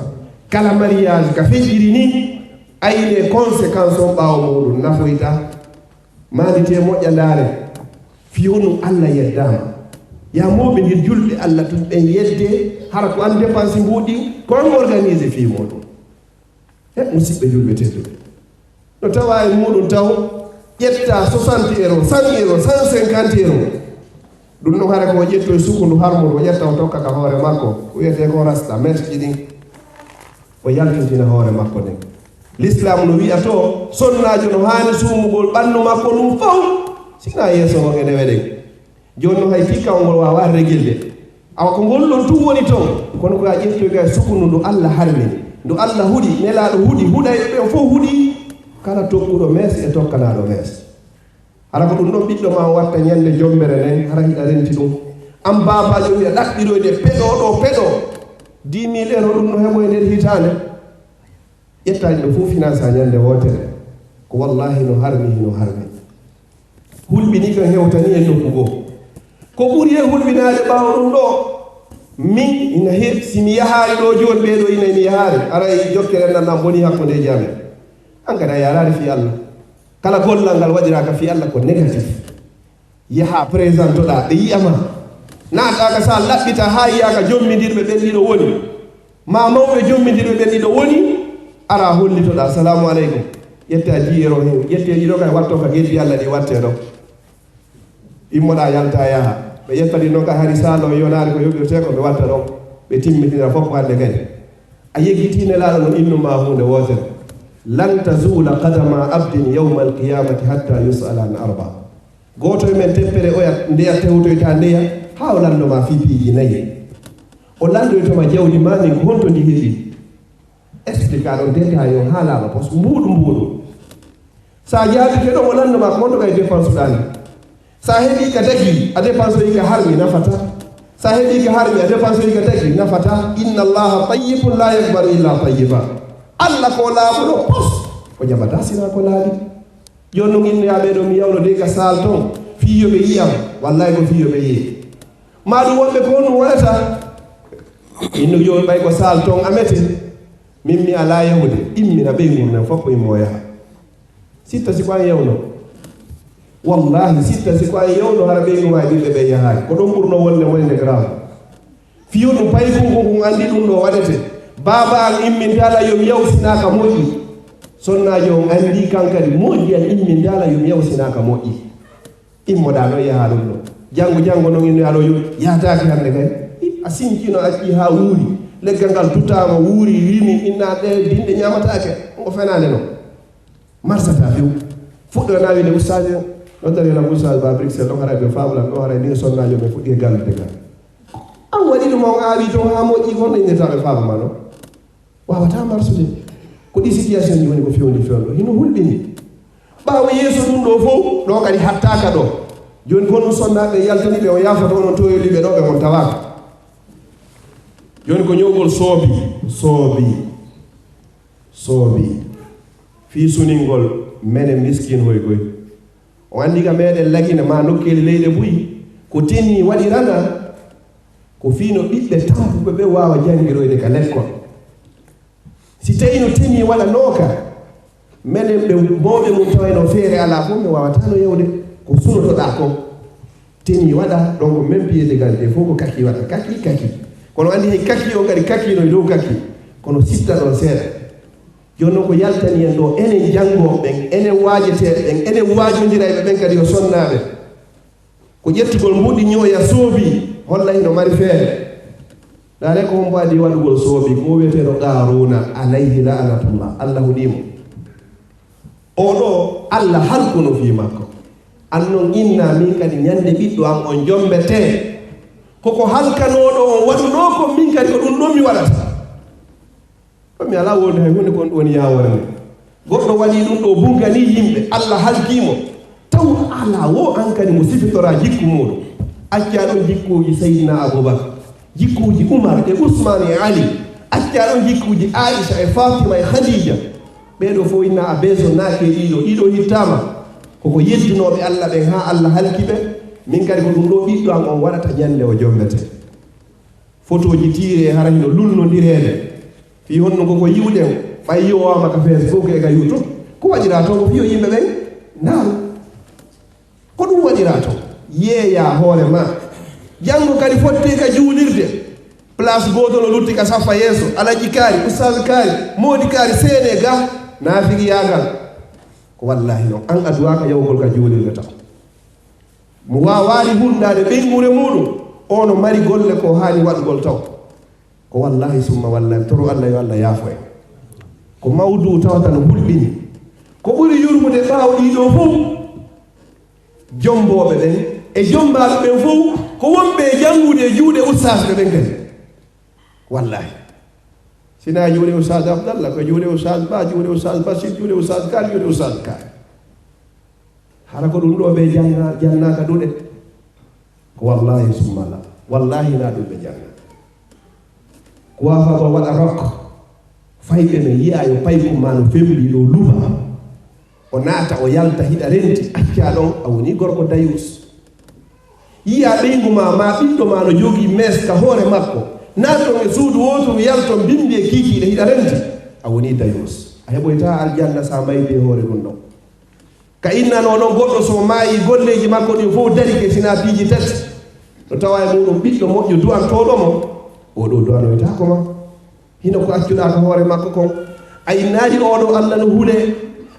Kala mariage ka feƴƴiri ni, ayne conséquence on ɓaawo muɗum nafoyta. Maandite moƴƴa ndaare. Fii honɗum Alla yeddaama. Ya mooɓindir julɓe Alla tun ɓen yedde, hara ko an dépense mbuuɗi, ko an organise fii muɗum. He musiɓɓe julɓe tedduɓe. No tawa e muɗum taw, ƴetta soixante euros, cent euros, cent cinquante euros. Ɗum no hara ko ƴetto e sukundu harmudu, o ƴetta o tokka ka hoore makko. Ko wiyetee ko rasta, mèche ji ɗin. O yaltintina hoore makko nden. L'islam no wi'a to, sonnaajo no haani suumugol ɓandu makko ndun fow, sina yeeso ngon e newe ɗen. Jooni non hay tikka on ngol waawaa regilde. Awa ko ngol ɗon tun woni ton, kono ko a ƴettoy kay sukundu ndu Alla harmini, ndu Alla huɗi, Nelaaɗo huɗi, huɗayɓe ɓen fow huɗi, kala tokkuɗo mèche e tokkanaaɗo mèche. Hara ko ɗum ɗon ɓiɗɗo ma watta ñande jombere nden, hara hiɗa renti ɗum. An baabaajo wi'a ɗaɓɓiroyde peɗo ɗo peɗo, dix mille euros ɗum no heɓoy nder hitaande. Ƴettaani ɗo fof finance a ñande wootere. Ko wallahi no harmi, no harmi. Hulɓini kan hewtani en nokku goo. Ko ɓuri e hulɓinaade ɓaawo ɗum ɗo, min ina he, si mi yahaali ɗo jooni ɓee ɗo ina mi yahaali, aray jokkere nan nan boni hakkundeeji amen. An kadi a yaaraali fii Alla. Kala gollal ngal waɗiraaka fii Alla ko négatif. Yaha présentoɗaa, ɓe yi'a ma. Naataaka sa laɓɓita haa yi'aaka jommindirɓe ɓen ɗiɗo woni. Ma mawɓe jommindirɓe ɓen ɗiɗo woni, ara hollitoɗaa, "Salaamu aleykum." Ƴetta dix euros hen, ƴette ɗiɗo kay watto ka geddi Alla ɗi watte ɗo. Immoɗaa yalta yaha. Ɓe ƴetta ɗi noon kay hari salo e yonaade ko yoɓirtee ko ɓe watta ɗon. Ɓe timmitina fof ko hannde kadi. A yeggitii Nelaaɗo no innu ma huunde wootere. "Lan tazuula qadama abdin yawma alqiyamati hatta yus'ala an arba." Gooto e men teppere oya ndeya tewtoyta ndeya haa o lanndo ma fii piiji nayi. O lanndoyto ma jawdi ma ndin ko honto ndi heɓi. Explique ɗon détail on haalaama pos mbuuɗu mbuuɗu. Sa jaabike ɗon o lanndo ma ko honto kay dépense ɗaani. Sa heɓi ka dagi a dépense yi ka harmi nafata. Sa heɓi ka harmi a dépense yi ka dagi nafata. Inna Allaha tayyibun la yaqbalu illa tayyiba. Alla ko laaɓuɗo pos o jaɓata sina ko laaɓi. Jooni non innoyaa ɓee ɗoo mi yawno dey ka saal ton fii yo ɓe yi'am, wallaahi ko fii yo ɓe yi'e. Maa ɗum wonɓe ko honɗum waɗata? Innu jooni ɓay ko saal ton a mete. Min mi alaa yahude, immina ɓeyngu nden fof ko immoo yaha. Sitta si ko an yawno. Wallaahi sitta si ko an yawno hara ɓeyngu maa e ɓiɓɓe ɓen yahaali. Ko ɗon ɓurnoo wonde moy nde garaamu. Fiyo ɗum paykun kun kun anndi ɗum ɗo waɗete. Baaba an immintaala yo mi yaw sinaa ka moƴƴi. Sonnaajo on anndi kan kadi moƴƴi an immintaala yo mi yaw sinaa ka moƴƴi. Immoɗaa ɗo yaha ɗum ɗo. Janngo janngo non inno aɗo yo yahtaaki hannde kay. A sincino accii haa wuuri. Leggal ngal tutaama wuuri rimi inna ɗe dinɗe ñaamataake. Ngo fenaande non. Marsata few. Fuɗɗo na wiide ustaaji en. Noddani lan ustaaji ba Bruxelles ɗon haray ɓe faamu lan ɗon haray min sonnaajo men fuɗɗi e gallude ngal. An waɗi ɗum on aawi ton haa moƴƴi kon innirtaa ɓe faamu ma ɗon. Waawataa marsude. Ko ɗi situation ji woni ko fewndi fewndo. Hino hulɓini. Ɓaawo yeeso ɗum ɗo fof, ɗo kadi hattaaka ɗo. Jooni ko ɗum sonnaaɓe yaltani ɓe, o yaafoto onon toyoli ɓe ɗo, ɓe mon tawaaka. Jooni ko ñowgol soobi, soobi, soobi. Fii suningol mene miskin hoy koy. O anndi ka meɗen Lagine maa nokkeeli leyɗe buy, ko tenue waɗirana, ko fii no ɓiɓɓe tampuɓe ɓe waawa janngiroyde ka lekkol. Si tawii no tenue waɗanooka, menen ɓe mawɓe mum tawayno feere alaa fof, mi waawataa no yewde ko sunotoɗaa ko. Tenue waɗa, donc même pied d'égalité fof ko kaki waɗa, kaki, kaki. Kono anndi hay kaki on kadi kaki no e dow kaki, kono sitta ɗon seeɗa. Jooni noon ko yaltani en ɗo, enen janngooɓe ɓen, enen waajeteeɓe ɓen, enen waajondirayɓe ɓen kadi yo sonnaaɓe. Ko ƴettugol mbuɗi ñooya soobi, holla hino mari feere. Ndaare ko hombo adii waɗugol soobi, ko wiyeteeɗo Qaaruuna, alayhi la'natullah, Allah huɗii mo. Oo ɗoo, Allah halkuno fii makko. An non inna min kadi ñande ɓiɗɗo an on jommbetee. Koko halkanooɗo on waɗunoo kon, min kadi ko ɗum ɗoo mi waɗata. Ɗo mi alaa wonde hay huunde kon ɗum woni yaawoore nde. Goɗɗo waɗii ɗum ɗoo, bunganii yimɓe, Allah halkii mo. Taw alaa woo an kadi mo sifitoraa jikku muuɗum. Accaa ɗon jikkuuji Seydina Abubakar, jikkuuji Umar e Usmaan e Ali. Accaa ɗon jikkuuji Aisha e Fatima e Khadija. Ɓee ɗoo fof inna a beeso naake ɗiɗo, ɗiɗo hittaama. Koko yeddunooɓe Allah ɓen haa Allah halki ɓe. Min kadi ko ɗum ɗoo ɓiɗɗo an on waɗata ñande o jommbetee. Fotooji tiiree hara hino lunnondireede. Fii honno koko yi'uɗen, ɓay yi'owaama ka Facebook e ka YouTube. Ko waɗiraa toon ko fii yo yimɓe ɓen ndaaru. Ko ɗum waɗiraa toon. Yeeyaa hoore maa. Janngo kadi fottee ka juulirde. Place gooto no lutti ka saffa yeeso. Alaji kaari, ustaas kaari, moodi kaari, seenee ga. Naafigiyaagal. Ko wallaahi non. An a duwaaka yahugol ka juulirde taw. Mo waawaali hulnaade ɓeynguure muuɗum, oo no mari golle ko haani waɗugol taw. Ko wallaahi summa wallaahi, toro Allah yo Allah yaafo en. Ko mawduu tawata no hulɓini. Ko ɓuri yurmude ɓaawo ɗii ɗoo fof, jommbooɓe ɓen e jommbaaɓe ɓen fof, ko wonɓe e janngude e juuɗe ustaasɓe ɓen kadi. Wallaahi. Sinaa juuɗe ustaas Abdallah, ko juuɗe ustaas Ba, juuɗe ustaas Basir, juuɗe ustaas Kaal, juuɗe ustaas Kaal. Hara ko ɗum ɗoo ɓe janna-, jannaaka duɗe? Ko wallaahi summa la. Wallaahi na ɗum ɓe janna. Ko waafa ko waɗa rok. Fayɓe men yi'a yo paykum maa no fembi ɗo luba. O naata, o yalta, hiɗa renti, accaa ɗon, a wonii gorko dayuus. Yi'a ɓeyngu maa, maa ɓiɗɗo maa no jogii mees ka hoore makko. Naaton e suudu wooturu, yalton, bimbi e kiikiiɗe, hiɗa renti, a wonii dayuus. A heɓoytaa aljanna so a maydii e hoore ɗum ɗon. Ka innanoo non goɗɗo so maayii, golleeji makko ɗin fof darike, sinaa piiji tati. No tawa e muuɗum ɓiɗɗo moƴƴo du'antooɗo mo, oo ɗoo du'anoytaako ma. Hino ko accuɗaa ka hoore makko kon. A innaali oo ɗoo Alla no hulee.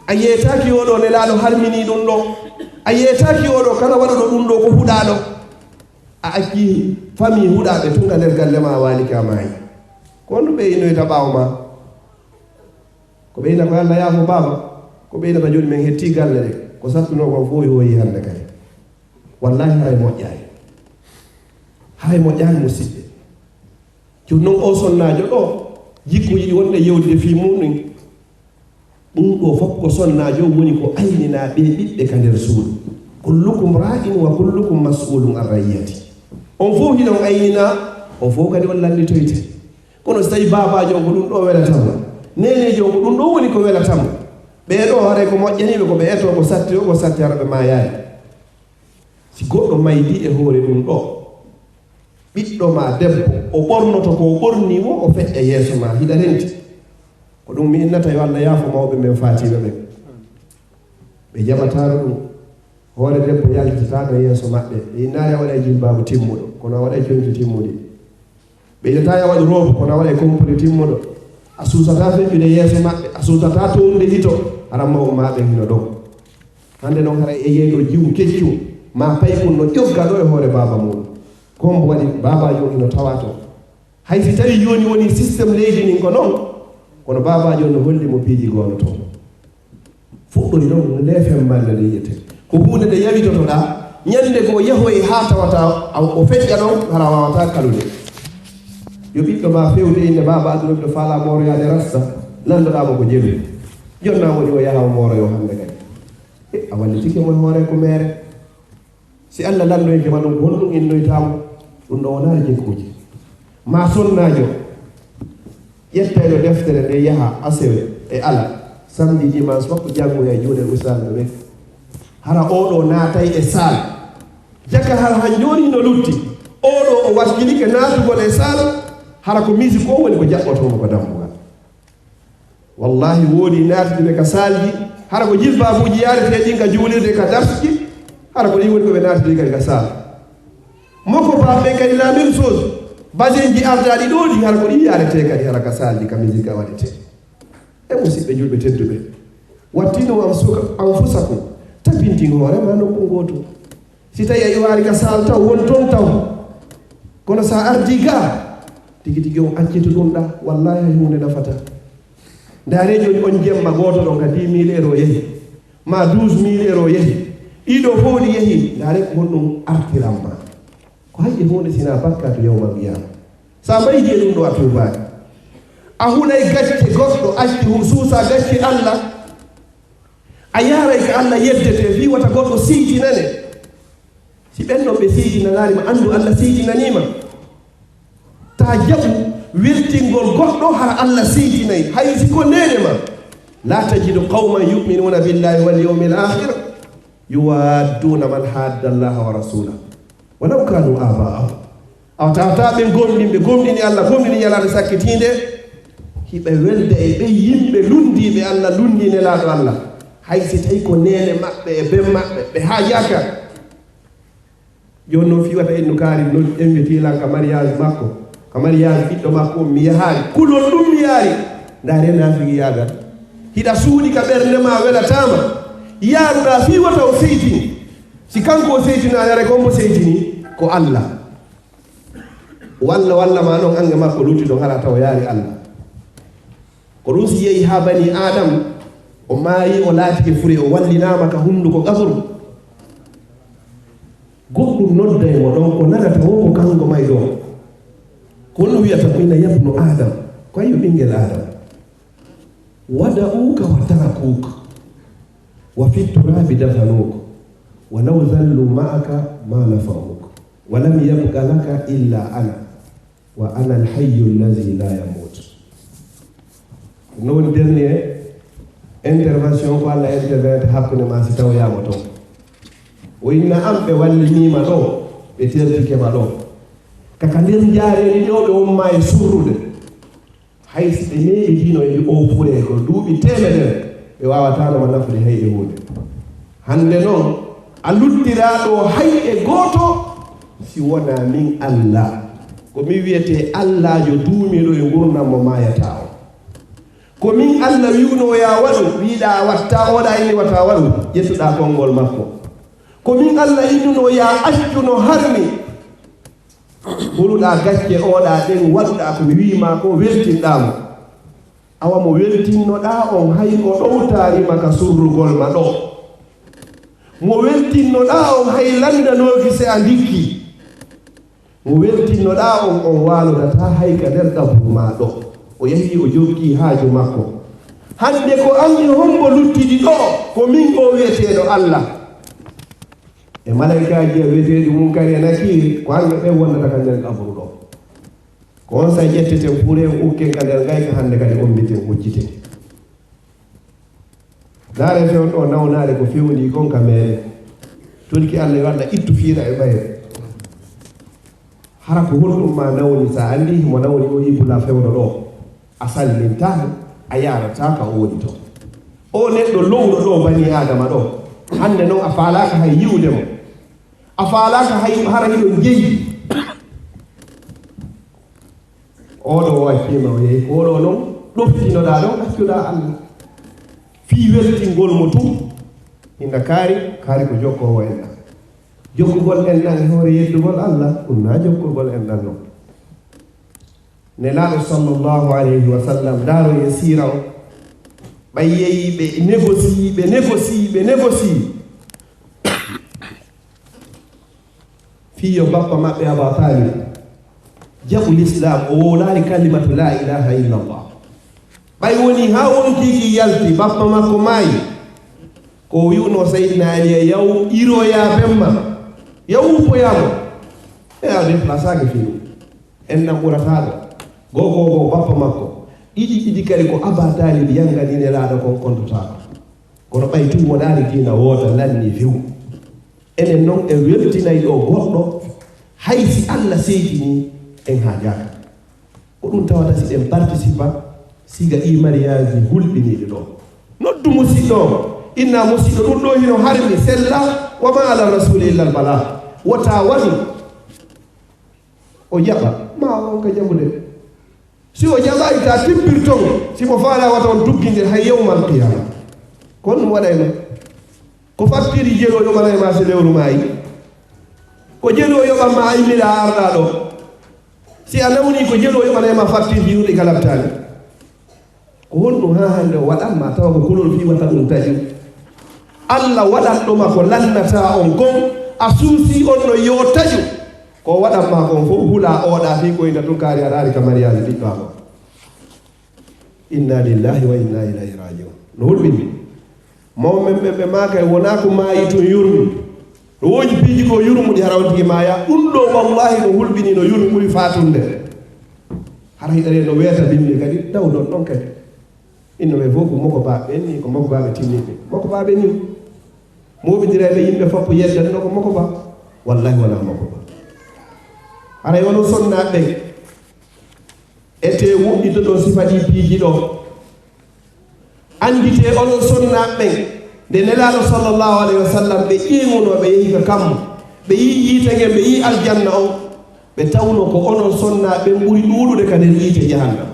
A yeetaaki oo ɗoo Nelaaɗo harminii ɗum ɗoo. A yeetaaki oo ɗoo kala waɗuɗo ɗum ɗoo ko huɗaaɗo. A accii famii huɗaaɓe tun ka nder galle maa, a waali ka maayi. Ko honɗum ɓe innoyta ɓaawo maa? Ko ɓe ina ko Alla yaafo baaba, ko ɓe inata jooni men hetti galle ɗe, ko sattunoo kon fof yooyi hannde kadi. Wallaahi haray moƴƴaani. Haray moƴƴaani, musiɓɓe. Jooni non oo sonnaajo ɗoo, jikkuuji ɗi wonɗen yewtude fii muuɗum, ɗum ɗoo fof ko sonnaajo woni ko ayninaa ɓee ɓiɓɓe ka nder suudu. Kullukum raa'in wa kullukum mas'uulun an ra'iyyati. On fof hiɗon ayninaa, on fof kadi on lannitoyte. Kono so tawii baabaajo on ko ɗum ɗoo welata mo, neeneejo on ko ɗum ɗoo woni ko welata mo, ɓee ɗoo haray ko moƴƴanii ɓe, ko ɓe etoo ko satti o, ko satti hara ɓe maayaali. Si goɗɗo maydii e hoore ɗum ɗoo, ɓiɗɗo maa debbo, o ɓornoto ko o ɓornii woo, o feƴƴa yeeso maa, hiɗa renti. Ko ɗum mi innata yo Alla yaafo mawɓe men faatiiɓe ɓen. Ɓe jaɓataano ɗum. Hoore debbo yaltitaano yeeso maɓɓe. Ɓe innaali a waɗay jilbaabu timmuɗo, kono a waɗay conci timmuɗi. Ɓe innataa a waɗu roobu, kono a waɗay kompoli timmuɗo. A suusataa feƴƴude yeeso maɓɓe, a suusataa townude hito, hara mawɓe maa ɓen hino ɗon. Hannde non haray e yeeyɗo jiwu keccu, maa paykun no ƴogga ɗo e hoore baaba muuɗum. Ko hombo waɗi baabaajo on hino tawaa ton? Hay si tawii jooni woni système leydi ndin ko non, kono baabaajo on no holli mo piiji goono toon. Fuɗɗori ɗon, nde femmande nde yiyete. Ko huunde nde yawitotoɗaa, ñande goo yahoy haa tawata a, o feƴƴa ɗon, hara a waawataa kalude. Yo ɓiɗɗo ma fewde innde baaba aduna ɓiɗɗo faala mooroyaade rasta, lanndoɗaa mo ko jelu. Jonnaa mo ɗi o yaha o mooroyo hannde kadi. E, a wallitike mo e hoore ko meere. Si Allah lanndoyke ma ɗum, ko honɗum innoytaa mo? Ɗum ɗo wonaali jikkuuji. Ma sonnaajo, ƴettayno deftere nde yaha asewe e ala, samedi, dimanche, makko janngoya e juuɗe ustaas no ɓe. Hara oo ɗoo naatay e saal. Jaka hara han jooni hino lutti. Oo ɗoo o wakkilike naatugol e saal, hara ko musique ko woni ko jaɓɓotoo mo ko dambugal. Wallahi, woodi naatduɓe ka saalji, hara ko jilbaabuuji yaaretee ɗin ka juulirde, ka darsuji, hara ko ɗin woni ko ɓe naatidi kadi ka saal. Moko baaɓe ɓen kadi la même chose, basenji ardaaɗi ɗoo ɗi, hara ko ɗin yaaretee kadi, hara ka saalji, ka musique ka waɗetee. E musiɓɓe julɓe tedduɓe, wattinu anfusakum, tabintin hoore ma nokku gooto. Si tawi a iwaali ka saal taw, won ton taw. Kono sa ardii ga, tigi tigi on accitu ɗum ɗa, wallahi hay huunde nafata. Ndaare jooni on jemma gooto ɗon ka dix mille euro yehi, ma douze mille euro yehi. Ɗiɗo fof ɗi yehi, ndaare ko honɗum artiran ma. Ko hay e huunde sina bakkaatu yawmal qiyama. Sa mayti e ɗum ɗo a tuubaani. A hulay gacce goɗɗo acci hu-, suusa gacce Allah. A yaaray ka Allah yeddete fii wata goɗɗo seytinane. Si ɓen ɗon ɓe seytinanaali ma, anndu Allah seytinanii ma. Ta jaɓu weltingol goɗɗo hara Allah seytinay, hay si ko neene ma. La tajidu qawman yu'minuna billahi wal yawmil akhir yuwadduna man hadda Allah wa rasulah walaw kanu aba'ahum. A tawata ɓe gomɗinɓe, gomɗini Allah, gomɗini ñalaande sakkitiinde, hiɓe welde e ɓe yimɓe lunndiiɓe Allah, lunndii Nelaaɗo Allah, hay si tawi ko neene maɓɓe e ben maɓɓe, ɓe haajaaka. Jooni noon fii wata innu kaari no inviti lan ka mariage makko, ka mariage ɓiɗɗo makko on, mi yahaali. Kulol ɗum mi yaari. Ndaare naafigiyaagal. Hiɗa suuɗi ka ɓernde ma welataama. Yaaruɗaa fii wata o seytini. Si kanko o seytinaani, haray ko hombo seytini? Ko Allah. Walla, walla ma non ange makko lutti ɗon, hara taw yaari Allah. Ko ɗum si yehi haa bani Adam, o maayi, o laatike fure, o wallinaama ka hunnduko gafuru. Goɗɗum nodday mo ɗon, ko nanata wo ko kanko may ɗon. Ko ɗum wiyata ko ina yabnu Adam, ko ayo ɓinngel Adam. Wada'uka wa tarakuka, wa fi turabi dafanuka, wa law zallu ma'aka ma nafa'uka, wa lam yabqa laka illa ana, wa ana alhayyu allazi la yamut. No woni dernier intervention ko Allah intervenir hakkunde ma si tawoyama toon. O inna am ɓe walliniima ɗo, ɓe tertike ma ɗo. Kaka nder jaareeni ɗo ɓe wonma e surrude. Hay si ɓe neeɓi dino e o fure ko duuɓi teemedere, ɓe waawataano ma nafude hay e huunde. Hannde noon, a luttiraaɗo hay e gooto si wonaa min Allah. Ko min wiyetee Allaajo duumiiɗo e ngurndan mo maayataa on. Ko min Allah wi'unoo yaa waɗu, wi'uɗaa a wattaa, oɗa inni wata waɗu, ƴettuɗaa konngol makko. Ko min Allah innunoo yaa accu no harmi. Huluɗaa gacce oɗa ɗen, waɗuɗaa ko mi wi'i maa ko, weltinɗaa mo. Awa mo weltinnoɗaa on hay o ɗowtaari ma ka surrugol ma ɗo. Mo weltinnoɗaa on hay lanndanooki se a ndikki. Mo weltinnoɗaa on, on waalodataa hay ka nder qabru maa ɗo. O yahii o jokkii haaju makko. Hannde ko an e hombo luttidi ɗo? Ko min o wi'eteeɗo Allah. E malaykaaji e wi'eteeɗi Munkari e Nakiiri, ko an e ɓen wondata ka nder qabru ɗo. Ko on say ƴetteten fure, ukken ka nder ngayka, hannde kadi ombiten, hucciten. Ndaare fewndo o nawnaare ko fewndii kon ka meere. Tolki Allah yo Allah ittu fiira e ɓayre. Hara ko honɗum ma nawni, sa anndi himo nawni o ibula fewndo ɗo? A salmintaa mo, a yaarataa ka o woni to. O neɗɗo lowɗo ɗo bani Aadama ɗo, hannde non a faalaaka hay yi'ude mo. A faalaaka hay hara hiɗon jeyi. Oɗo o accii ma o yehi, ko oɗo non ɗoftinoɗaa ɗon, accuɗaa Allah. Fii weltingol mo tun, hinna kaari, kaari ko jokkoowo enɗan. Jokkugol enɗan e hoore yeddugol Allah, ɗum naa jokkugol enɗan non. Nelaaɗo sallallahu alayhi wa sallam, ndaaro e siira o, ɓay yehi ɓe négocier, ɓe négocier, ɓe négocier. Fii yo bappa maɓɓe Aba Talib, Jaɓu lislaam, o wowlaali kalimatu laa ilaaha illallah. Ɓay woni haa wonkii ki yalti, bappa makko maayi. Ko o wi'unoo Sayyidina Ali, yaw iroyaa bemma, yaw uppoyaa mo. E a déplaçaaki fii ɗum. En nan ɓurataa ɗo. Goo, goo, goo, bappa makko. Ɗiɗi, ɗiɗi kadi ko Abaa Taalib yangani Nelaaɗo kon kontotaako. Kono ɓay tun wonaali diina woota lanni few. Enen non en weltinay ɗo goɗɗo, hay si Alla seytinii en haajaaka. Ko ɗum tawata si ɗen participa, siga ɗii mariage hulɓiniiɗi ɗo. Noddu musiɗɗo o, inna musiɗɗo ɗum ɗo hino harmi, sella, wa ma ala rasuli illa al bala. Wota waɗu. O jaɓa, ma on ka jaɓude. Si o jaɓaay ka tippir ton, si mo faala wata on duggindir hay yawmal qiyama. Ko on ɗum waɗay ma. Ko fattiri jelu o yoɓanay ma si lewru maayi. Ko jelu o yoɓan ma ay mila arɗa ɗo. Si a nawni ko jelu o yoɓanay ma fattiri yurɗi ka labtaani. Ko honɗum haa hannde o waɗan ma tawa ko kulol fii wata ɗum taƴu? Alla waɗanɗo ma ko lannataa on kon, a suusii on no yo taƴu. Ko waɗan ma kon fof hulaa ooɗaa fii ko inda tun kaari a raari ka mariage ɓiɗɗo am on. Inna lillahi wa inna ilayhi rajiun. No hulɓini. Mawɓe men ɓe maakay wonaa ko maayi tun yurmi. No woodi piiji ko yurmuɗi hara on tigi maaya. Ɗum ɗo wallahi no hulɓini no yurmi ɓuri faatunde. Hara hiɗa no weeta bimbi kadi dawdon ɗon kadi. Inno ɓe fof ko moko baaɓe ɓen ni, ko moko baaɓe timmiɓe. Moko baaɓe ni. Moɓindirayɓe yimɓe foppo yeddanno ko moko ba. Wallahi wonaa moko ba. Haray onon sonnaaɓe ɓen, ete woɗɗitoɗon sifa ɗi piiji ɗo. Annditee onon sonnaaɓe ɓen, nde Nelaaɗo sallallahu alayhi wa sallam ɓe ƴeeŋunoo, ɓe yehi ka kammu, ɓe yi'i yiite ngen, ɓe yi'i aljanna on, ɓe tawno ko onon sonnaaɓe ɓen ɓuri ɗuuɗude ka nder yiite jahannama.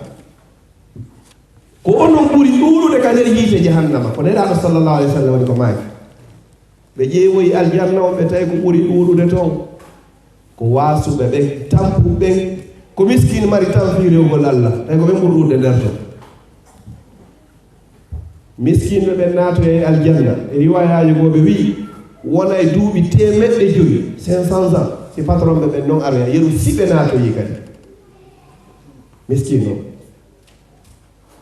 Ko onon ɓuri ɗuuɗude ka nder yiite jahannama. Ko Nelaaɗo sallallahu alayhi wa sallam woni ko maaki. Ɓe ƴeewoyi aljanna on, ɓe tawi ko ɓuri ɗuuɗude ton ko waasuɓe ɓen, tampuɓe ɓen, ko miskin mari tan fii rewgol Alla, tawi ko ɓen ɓuri ɗuuɗude nder ton. Miskinɓe ɓen naatoyay aljanna. E riwaayaaji goo ɓe wi'i, wonay duuɓi teemeɗɗe jowi, cinq cents ans, si patron ɓe ɓen non aroya, yeru si ɓe naatoyi kadi. Miskin on.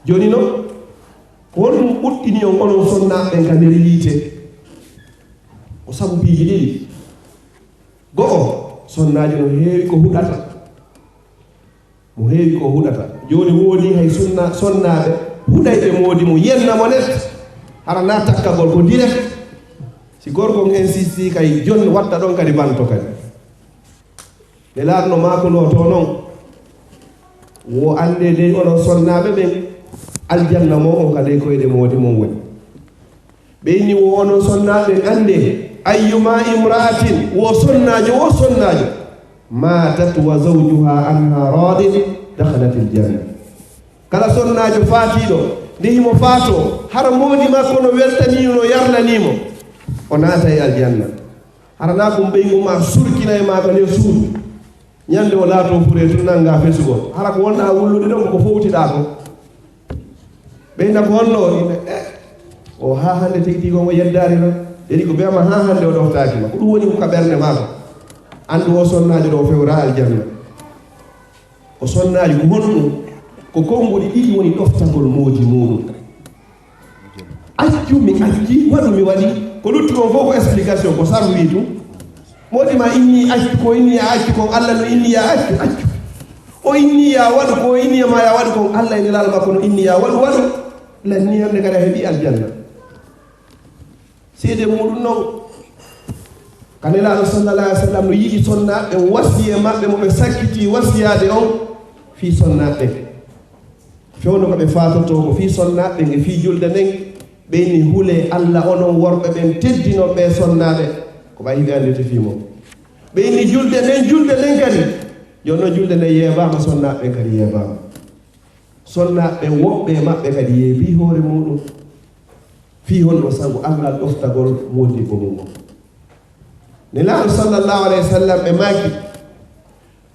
Jooni non, ko honɗum ɓuɗɗini on onon sonnaaɓe ɓen ka nder yiite? Ko sabu piiji ɗiɗi. Go'o, sonnaajo no heewi ko huɗata. Mo heewi ko huɗata. Jooni woodi hay sunna, sonnaaɓe huɗayɓe moodi mum, yenna mo net. Hara na takkagol ko direct. Si gorko on insistii kay, jon watta ɗon kadi banto kadi. Nelaaɗo no maakunoo to non, wo anndee dey onon sonnaaɓe ɓen, aljanna mon on ka ley koyɗe moodi mon woni. Ɓe inni wo onon sonnaaɓe ɓen anndee, ayyuma imra'atin, wo sonnaajo, wo sonnaajo, maatat wa zawjuha anha raadin, dakhalatil janna. Kala sonnaajo faatiiɗo, nde himo faatoo, hara moodi makko no weltanii mo, no yarlanii mo, o naatay aljanna. Hara na ɗum ɓeyngu ma surkinay ma ka nder suudu. Ñande o laatoo furee tun nanngaa fesugol. Hara ko wonɗaa wullude ɗon ko fowtiɗaa ko. Ɓeyna ko honno o? Ine, eh, o haa hannde tigi tigi on o yeddaali non. Ɗeri ko bee ma haa hannde o ɗoftaaki ma. Ko ɗum woni ko ka ɓernde maa ko. Anndu o sonnaajo ɗo o fewraa aljanna. O sonnaajo ko honɗum? Ko konnguɗi ɗiɗi woni ɗoftagol moodi muuɗum. Accu mi acci, waɗu mi waɗi. Ko lutti kon fof ko explication, ko sarru wi tun. Moodi ma inni accu, ko inni ya accu kon, Alla no inni ya accu, accu. O inni ya waɗu, ko inni ma ya waɗu kon, Alla e Nelaaɗo makko no inni ya waɗu, waɗu. Lanni hannde kadi a heɓi aljanna. Seede muuɗum non, ka Nelaaɗo sallallahu alayhi wa sallam no yiɗi sonnaaɓe, wasiyee maɓɓe mo ɓe sakkiti wasiyaade on fii sonnaaɓe. Fewndo ko ɓe faatotoo ko fii sonnaaɓe ɓen e fii julde nden, ɓe inni hulee Alla onon worɓe ɓen teddinooɓe ɓee sonnaaɓe, ko ɓay hiɓe anndi te fii mon. Ɓe inni julde nden, julde nden kadi, jooni non julde nden yeebaama, sonnaaɓe ɓen kadi yeebaama. Sonnaaɓe ɓen woɓɓe e maɓɓe kadi yeebii hoore muuɗum. Fii honno? Sabu anngal ɗoftagol moodibbo mum on. Nelaaɗo sallallahu alayhi wa sallam ɓe maaki,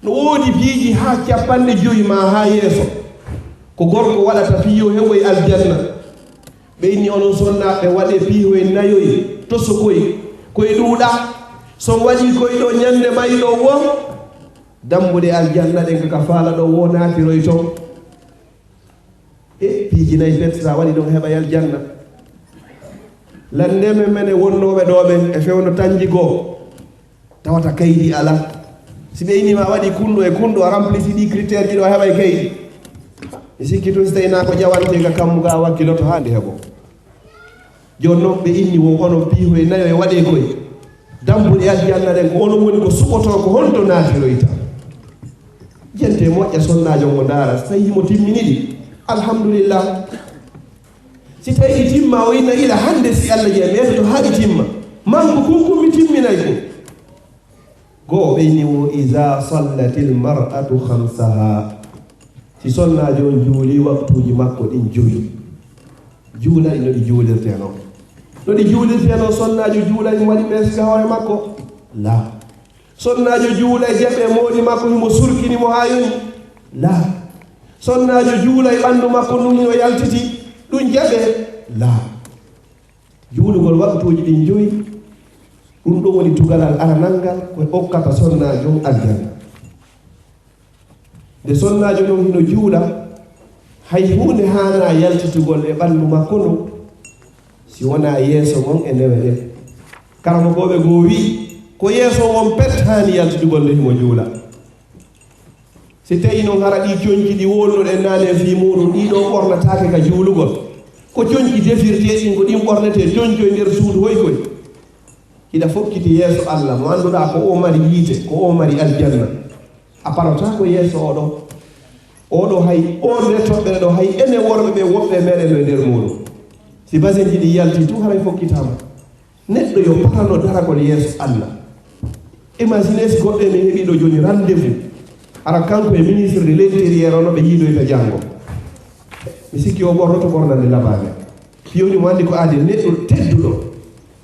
no woodi piiji haa cappanɗe jowi maa haa yeeso, ko gorko waɗata fii yo heɓoy aljanna. Ɓe inni onon sonnaaɓe waɗee piihoy nayoy, tosokoy, koy ɗuuɗa. So on waɗii koy ɗo ñande mayɗo woo, Dambuɗe aljanna ɗen ko ka faala ɗo wo naatiroy ton. E piiji nayi pet, sa waɗi ɗon heɓa aljanna. Lannde men mene wonnooɓe ɗo ɓen e fewndo tanji goo, tawata kaydi ala. Si ɓe inni ma waɗi kunɗo e kunɗo, a remplisi ɗi critère ji ɗo, a heɓay kaydi. Mi sikki tun si tawi na ko ƴawante ka kammu ga, a wakkiloto haa nde heɓo. Jooni non ɓe inni wo onon piihoye nayo e waɗee koye. Dambuɗe aljanna ɗen ko onon woni ko suɓotoo ko honto naatiroyta. Jente moƴƴa sonnaajo ngo ndaara, so tawi himo timmini ɗi, alhamdulillah. Si tawi ɗi timma, o inna ila hannde si Allah jeyi, mi etoto haa ɗi timma. Manku kun kun mi timminay kun. Goo ɓeyni wo, iza sallatil mar'atu khamsaha. Si sonnaajo on juuli waktuuji makko ɗin joyi, juula ɗi no ɗi juulirtee non. No ɗi juulirtee non, sonnaajo juula ɗi waɗi mees ka hoore makko? La. Sonnaajo juula e jaɓe moodi makko himo surkini mo haa yoni? La. Sonnaajo juula e ɓanndu makko ndun hino yaltiti, ɗun jaɓe? La. Juulugol waktuuji ɗin joyi, ɗun ɗon woni tugalal aranal ngal, ko okkata sonnaajo on aljanna. Nde sonnaajo non hino juula, hay huunde haanaa yaltitugol e ɓanndu makko ndun, si wonaa yeeso ngon e newe ɗen. Karamokooɓe goo wi'i, ko yeeso ngon pet haani yaltitugol nde himo juula. Si tawi non hara ɗii conci ɗi wonnoɗen naane fii muuɗum, ɗii ɗoo ɓornataake ka juulugol, ko conci defirteeɗi ɗin, ko ɗin ɓornetee, conci e nder suudu hoy koy. Hiɗa fokkiti yeeso Allah mo annduɗaa ko o mari yiite, ko o mari aljanna. A parotaako yeeso oo ɗoo. Oo ɗoo hay, oo nde toɓɓere ɗoo hay, enen worɓe ɓee woɓɓe e meɗen no e nder muuɗum. Si basenji ɗin yaltii tun, haray fokkitaama. Neɗɗo yo parano daragol yeeso Allah. Imagine si goɗɗo e men heɓii ɗoo jooni rendez-vous. Hara kanko e ministre de l'intérieur on no ɓe yiidoyta janngo. Mi sikki o ɓornoto ɓornande labaande. Fii woni mo anndi ko aadi neɗɗo tedduɗo.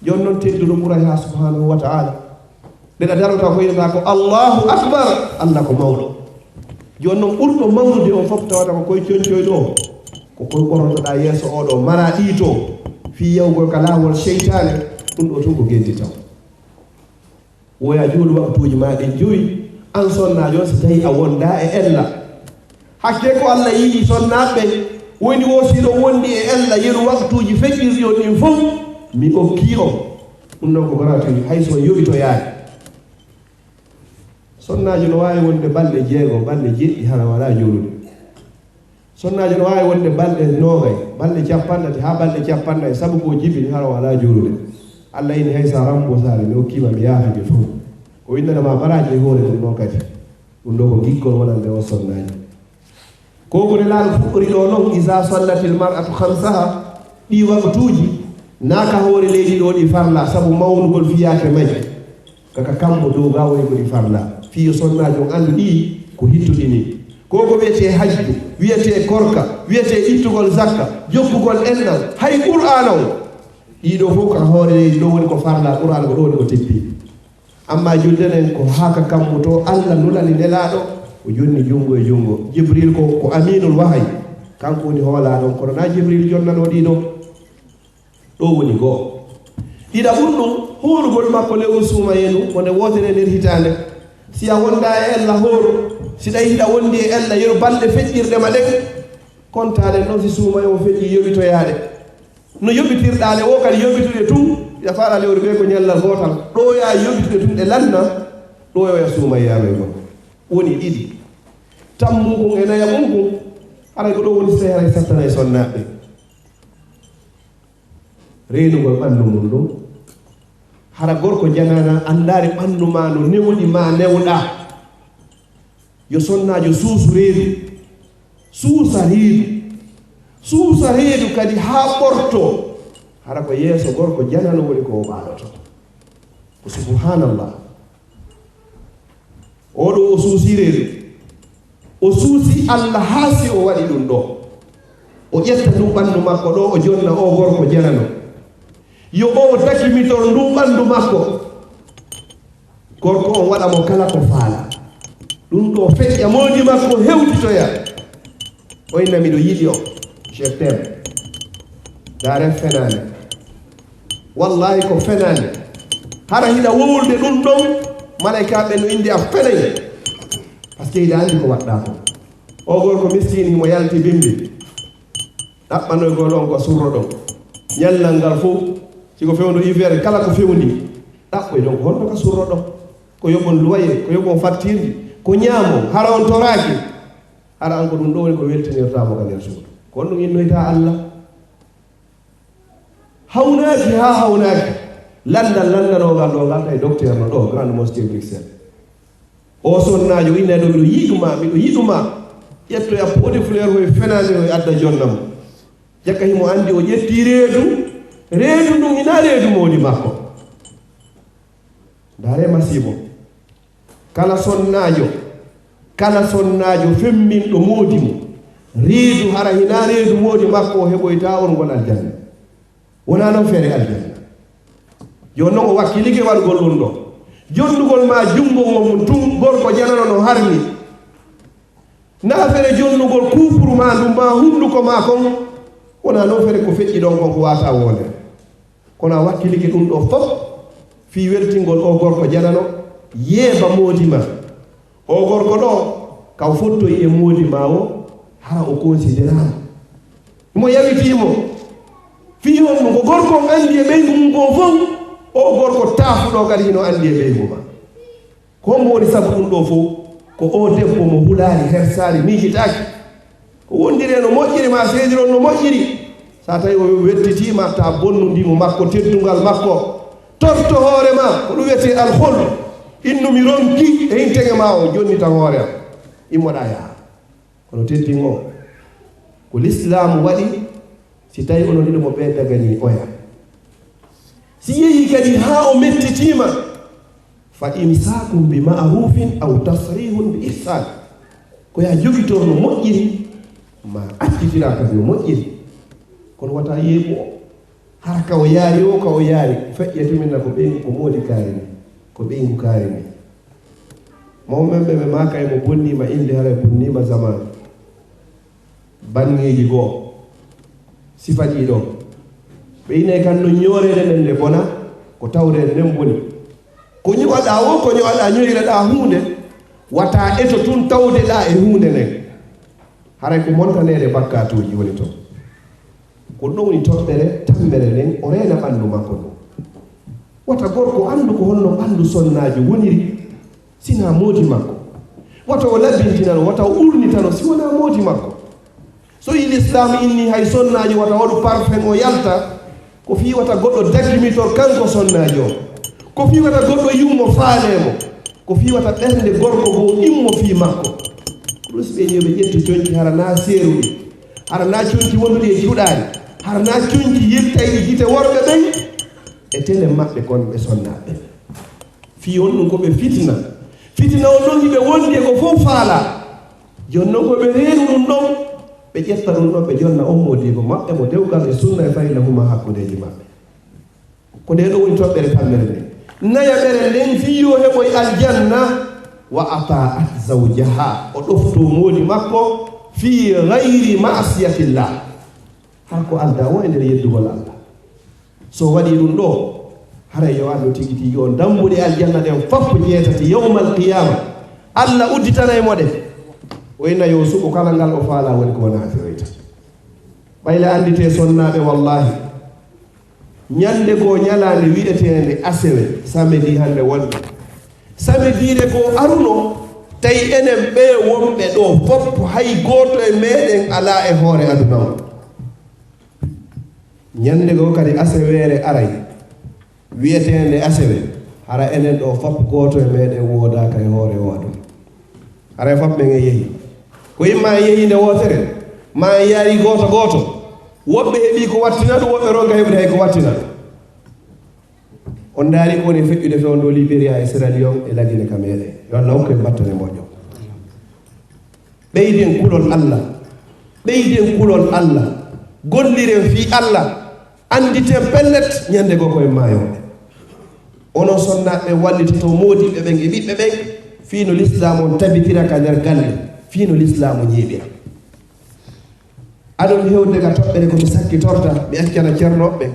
Jooni non tedduɗo ɓuray haa subhanahu wa ta'ala. Nde ɗa darota ko wi'ata ko Allahu Akbar, Allah ko mawɗo. Jooni non ɓurɗo mawnude on fof tawata ko koye concoy ɗoo, ko koye ɓornotoɗaa yeeso oo ɗoo, maraa ɗii too, fii yahugol ka laawol seytaane, ɗum ɗoo tun ko geddi taw. Woya juul waktuuji maa ɗin joyi, an sonnaajo, si tawii a wondaa e ella. Hakkee ko Allah yiɗi sonnaaɓe ɓen, woni wo si ɗon wondi e ella yeru waktuuji feƴƴirɗi on ɗin fof, mi okkii on. Ɗum noon ko gratuit, hay so on yoɓitoyaaki. Sonnaajo no waawi wonde balɗe jeego, balɗe jeɗɗi hara walaa juulude. Sonnaajo no waawi wonde balɗe noogay, balɗe cappanɗe tati haa balɗe cappanɗe nayi, sabu ko jibini hara walaa juulude. Allah inni hay so a rambosaali, mi okkii ma, mi yaafike fof. O winnana ma baraaji e hoore ɗum noon kadi. Ɗum ɗoo ko giggol wonande on sonnaajo. Ko ko Nelaaɗo fuɗɗori ɗoo non, iza sallatil mar'atu khamsaha, ɗii waktuuji, naa ka hoore leydi ɗoo ɗi farla, sabu mawnugol fiyaake may. Kaka kammu dow ga woni ko ɗi farla. Fii yo sonnaajo on anndu ɗii ko hittuɗi nii. Ko ko wiyetee hajju, wiyetee korka, wiyetee ittugol zakka, jokkugol enɗam, hay Qur'aana on. Ɗii ɗoo fof ka hoore leydi ɗoo woni ko farla, Qur'aana ko ɗoo woni ko tippi. Amma julde nden ko haa ka kammu to Allah nulani Nelaaɗo, o jonni junngo e junngo. Jibril ko, ko Aminul Wahay, kanko woni hoolaaɗo on, kono naa Jibril jonnanoo ɗii ɗoo. Ɗoo woni goo. Ɗiɗaɓun ɗum, hoorugol makko lewru suumayee ndun, ko nde wootere nder hitaande. Si a wondaa e ella, hooru. Si tawi hiɗa wondi e ella, yeru balɗe feƴƴirɗe ma ɗen, kontaa ɗen non si suumayee on feƴƴii yoɓitoyaa ɗe. No yoɓitirɗaa ɗe woo kadi yoɓitude tun, ya faalaa lewru ɓee ko ñallal gootal. Ɗooyaa yoɓitude tun ɗe lanna, ɗooyoya suumayee yaa e makko. Woni ɗiɗi. Tammunkun e nayaɓunkun, haray ko ɗoo woni si tawi haray sattanay sonnaaɓe ɓen. Reenugol ɓanndu mun ɗun. Hara gorko janaana anndaali ɓanndu maa no newɗi maa newɗaa. Yo sonnaajo suusu reedu, suusa reedu, suusa reedu kadi haa ɓortoo. Hara ko yeeso gorko janano woni ko o ɓaɗoto. Ko subhanallah. Oo ɗoo o suusi reedu. O suusi Allah haa si o waɗi ɗum ɗoo. O ƴetta ndun ɓanndu makko ɗoo, o jonna oo gorko janano. Yo oo dakimitor ndun ɓanndu makko. Gorko on waɗa mo kala ko faala. Ɗum ɗoo feƴƴa moodi makko hewtitoya. O inna miɗo yiɗi on. Je t'aime. Daare fenaande. Wallahi ko fenaande. Hara hiɗa wowlude ɗum ɗon, malaykaaɓe no inni a fenay. Seydi anndi ko waɗɗaa ko. O gorko miskiin himo yalti bimbi. Ɗaɓɓanoygol on ko surroɗon. Ñallal ngal fof, si ko fewndo hiver, kala ko fewndi, ɗaɓɓoy ɗon ko honno ka surroɗon. Ko yoɓon luwaye, ko yoɓon fattirdi, ko ñaamon, hara on toraaki. Hara an ko ɗum ɗo woni ko weltinirtaa mo ka nder suudu. Ko honɗum innoytaa Allah? Hawnaaki haa hawnaaki. Lanndal lanndanoo ngal ɗo, ngal tawi docteur no ɗo, Grande Mosquée Bruxelles. O sonnaajo ina ɗo, miɗo yiɗu ma, miɗo yiɗu ma. Ƴettoya poɗe fleur hoy fenaande hoy adda jonnam. Jakka himo anndi o ƴetti reedu, reedu ndun ina reedu moodi makko. Ndaare masiibo. Kala sonnaajo, kala sonnaajo femminɗo moodi mo, reedu hara hina reedu moodi makko, o heɓoyta on ngol aljanna. Wonaa non feere aljanna. Jooni non o wakkilike waɗugol ɗum ɗo. Jonnugol ma junngo ngon tun, gorko janano no harmi. Naa feere jonnugol kuupuru ma ndun ma hunnduko ma kon. Wonaa non feere ko feƴƴi ɗon kon ko waata wonde. Kono a wakkilike ɗum ɗo fof fii weltingol o gorko janano yeeba moodi ma. O gorko ɗo, ka o fottoyi e moodi ma o, hara o considérama. Mo yawitii mo. Fii honɗum? Ko gorko on anndi e ɓeyngu mum kon fof, o gorko taafuɗo kadi hino anndi e ɓeyngu ma. Ko hombo woni sabu ɗum ɗo fof? Ko o debbo mo hulaali, hersaali, miijitaaki. Ko wondiri e no moƴƴiri, ma seediron no moƴƴiri. Sa tawi o wettitiima, ta bonnu ndimu makko, teddungal makko. Torto hoore ma, ko ɗum wiyetee alhol. Innu mi ronki e hintege ma o, jonnita hoore am. Immoɗa yaha. Kono teddin o, ko Lislaamu waɗi, si tawi onon ɗiɗo mo ɓe daganii oya. Si yehi kadi haa o mettitiima, fa imsaakun bi ma'ruufin aw tasriihun bi ihsaan. Ko yaa jogitor no moƴƴiri, ma accitira kadi no moƴƴiri. Kono wata yeeɓu o. Hara ka o yaari o, ka o yaari, feƴƴa timinna ko ɓeyngu, ko moodi kaari mi, ko ɓeyngu kaari mi. Mawɓe men ɓe, ɓe maaka e mo bonniima innde, hara bonniima zamaanu. Banŋeeji goo, sifa ɗii ɗoo. Ɓe inay kan no ñooreede nden nde bona, ko tawreede nden boni. Ko ño'aɗaa woo, ko ño'aɗaa, ñoyreɗaa huunde, wata eto tun tawdeɗaa e huunde nden. Haray ko montaneede bakkaatuuji woni ton. Ko ɗum woni toɓɓere tammere nden, o reena ɓanndu makko ndun. Wata gorko anndu ko honno ɓanndu sonnaajo woniri, si naa moodi makko. Wata o labbintino, wata o urnitino, si wonaa moodi makko. So i Lislaam inni hay sonnaajo wata waɗu parfum o yalta, ko fii wata goɗɗo dagimitor kanko sonnaajo on. Ko fii wata goɗɗo yummo faalee mo. Ko fii wata ɓernde gorko goo immo fii makko. Ko ɗum si ɓe ñiiɓe ƴetti coñci, hara naa seeruɗi, hara naa coñci wonduɗi e cuɗaari, hara naa coñci yiltayɗi gite worɓe ɓen e tele maɓɓe kon ɓe sonnaaɓe ɓen. Fii on ɗum ko ɓe fitina. Fitina on ɗon hiɓe wondi e ko fof faalaa. Jooni non ko ɓe reenu ɗum ɗon, ɓe ƴetta ɗum ɗon, ɓe jonna on moodibo maɓɓe mo dewgal e sunna e farilla huma hakkundeeji maɓɓe. Ko ndee ɗoo woni toɓɓere tammere nden. Nayaɓere nden fii yo heɓoy aljanna, wa ata'at zawjaha, o ɗoftoo moodi makko fii gayri ma'asiyatillah. Har ko addaa o e nder yeddugol Allah. So waɗii ɗum ɗoo, haray yo andu tigi tigi on dambuɗe aljanna ɗen fappo jeetati yawmal qiyaama, Allah udditanay mo ɗe. O inna yo suɓo kala ngal o faalaa woni ko o naatiroyta. Ɓay le annditee sonnaaɓe, wallaahi. Ñannde goo ñalaande wi'eteende asewe, samedi hannde wonde. Samediire goo aruno, tawi enen ɓee wonɓe ɗoo fof, hay gooto e meɗen alaa e hoore aduna on. Ñannde goo kadi aseweere aray, wi'eteende asewe, hara enen ɗoo fof gooto e meɗen woodaaka e hoore o aduna. Haray fof men en yehi. Ko imma en yehi nde wootere, ma en yaari gooto gooto. Woɓɓe heɓii ko wattina ɗum, woɓɓe ronka heɓude hay ko wattina ɗum. On ndaari ko woni feƴƴude fewndo Liberia e Sierra Leone e Lagine ka meɗen. Yo Allah hokku en battane moƴƴo. Ɓeyden kulol Allah. Ɓeyden kulol Allah. Golliren fii Allah. Annditen pellet, ñannde goo ko en maayooɓe. Onon sonnaaɓe wallitoto moodiɓɓe ɓen e ɓiɓɓe ɓen, fii no Lislaamu on tabitira ka nder galle, fii no Lislaamu ñiiɓira. Aɗon hewde ka toɓɓere ko mi sakkitorta, mi accana cernooɓe ɓen.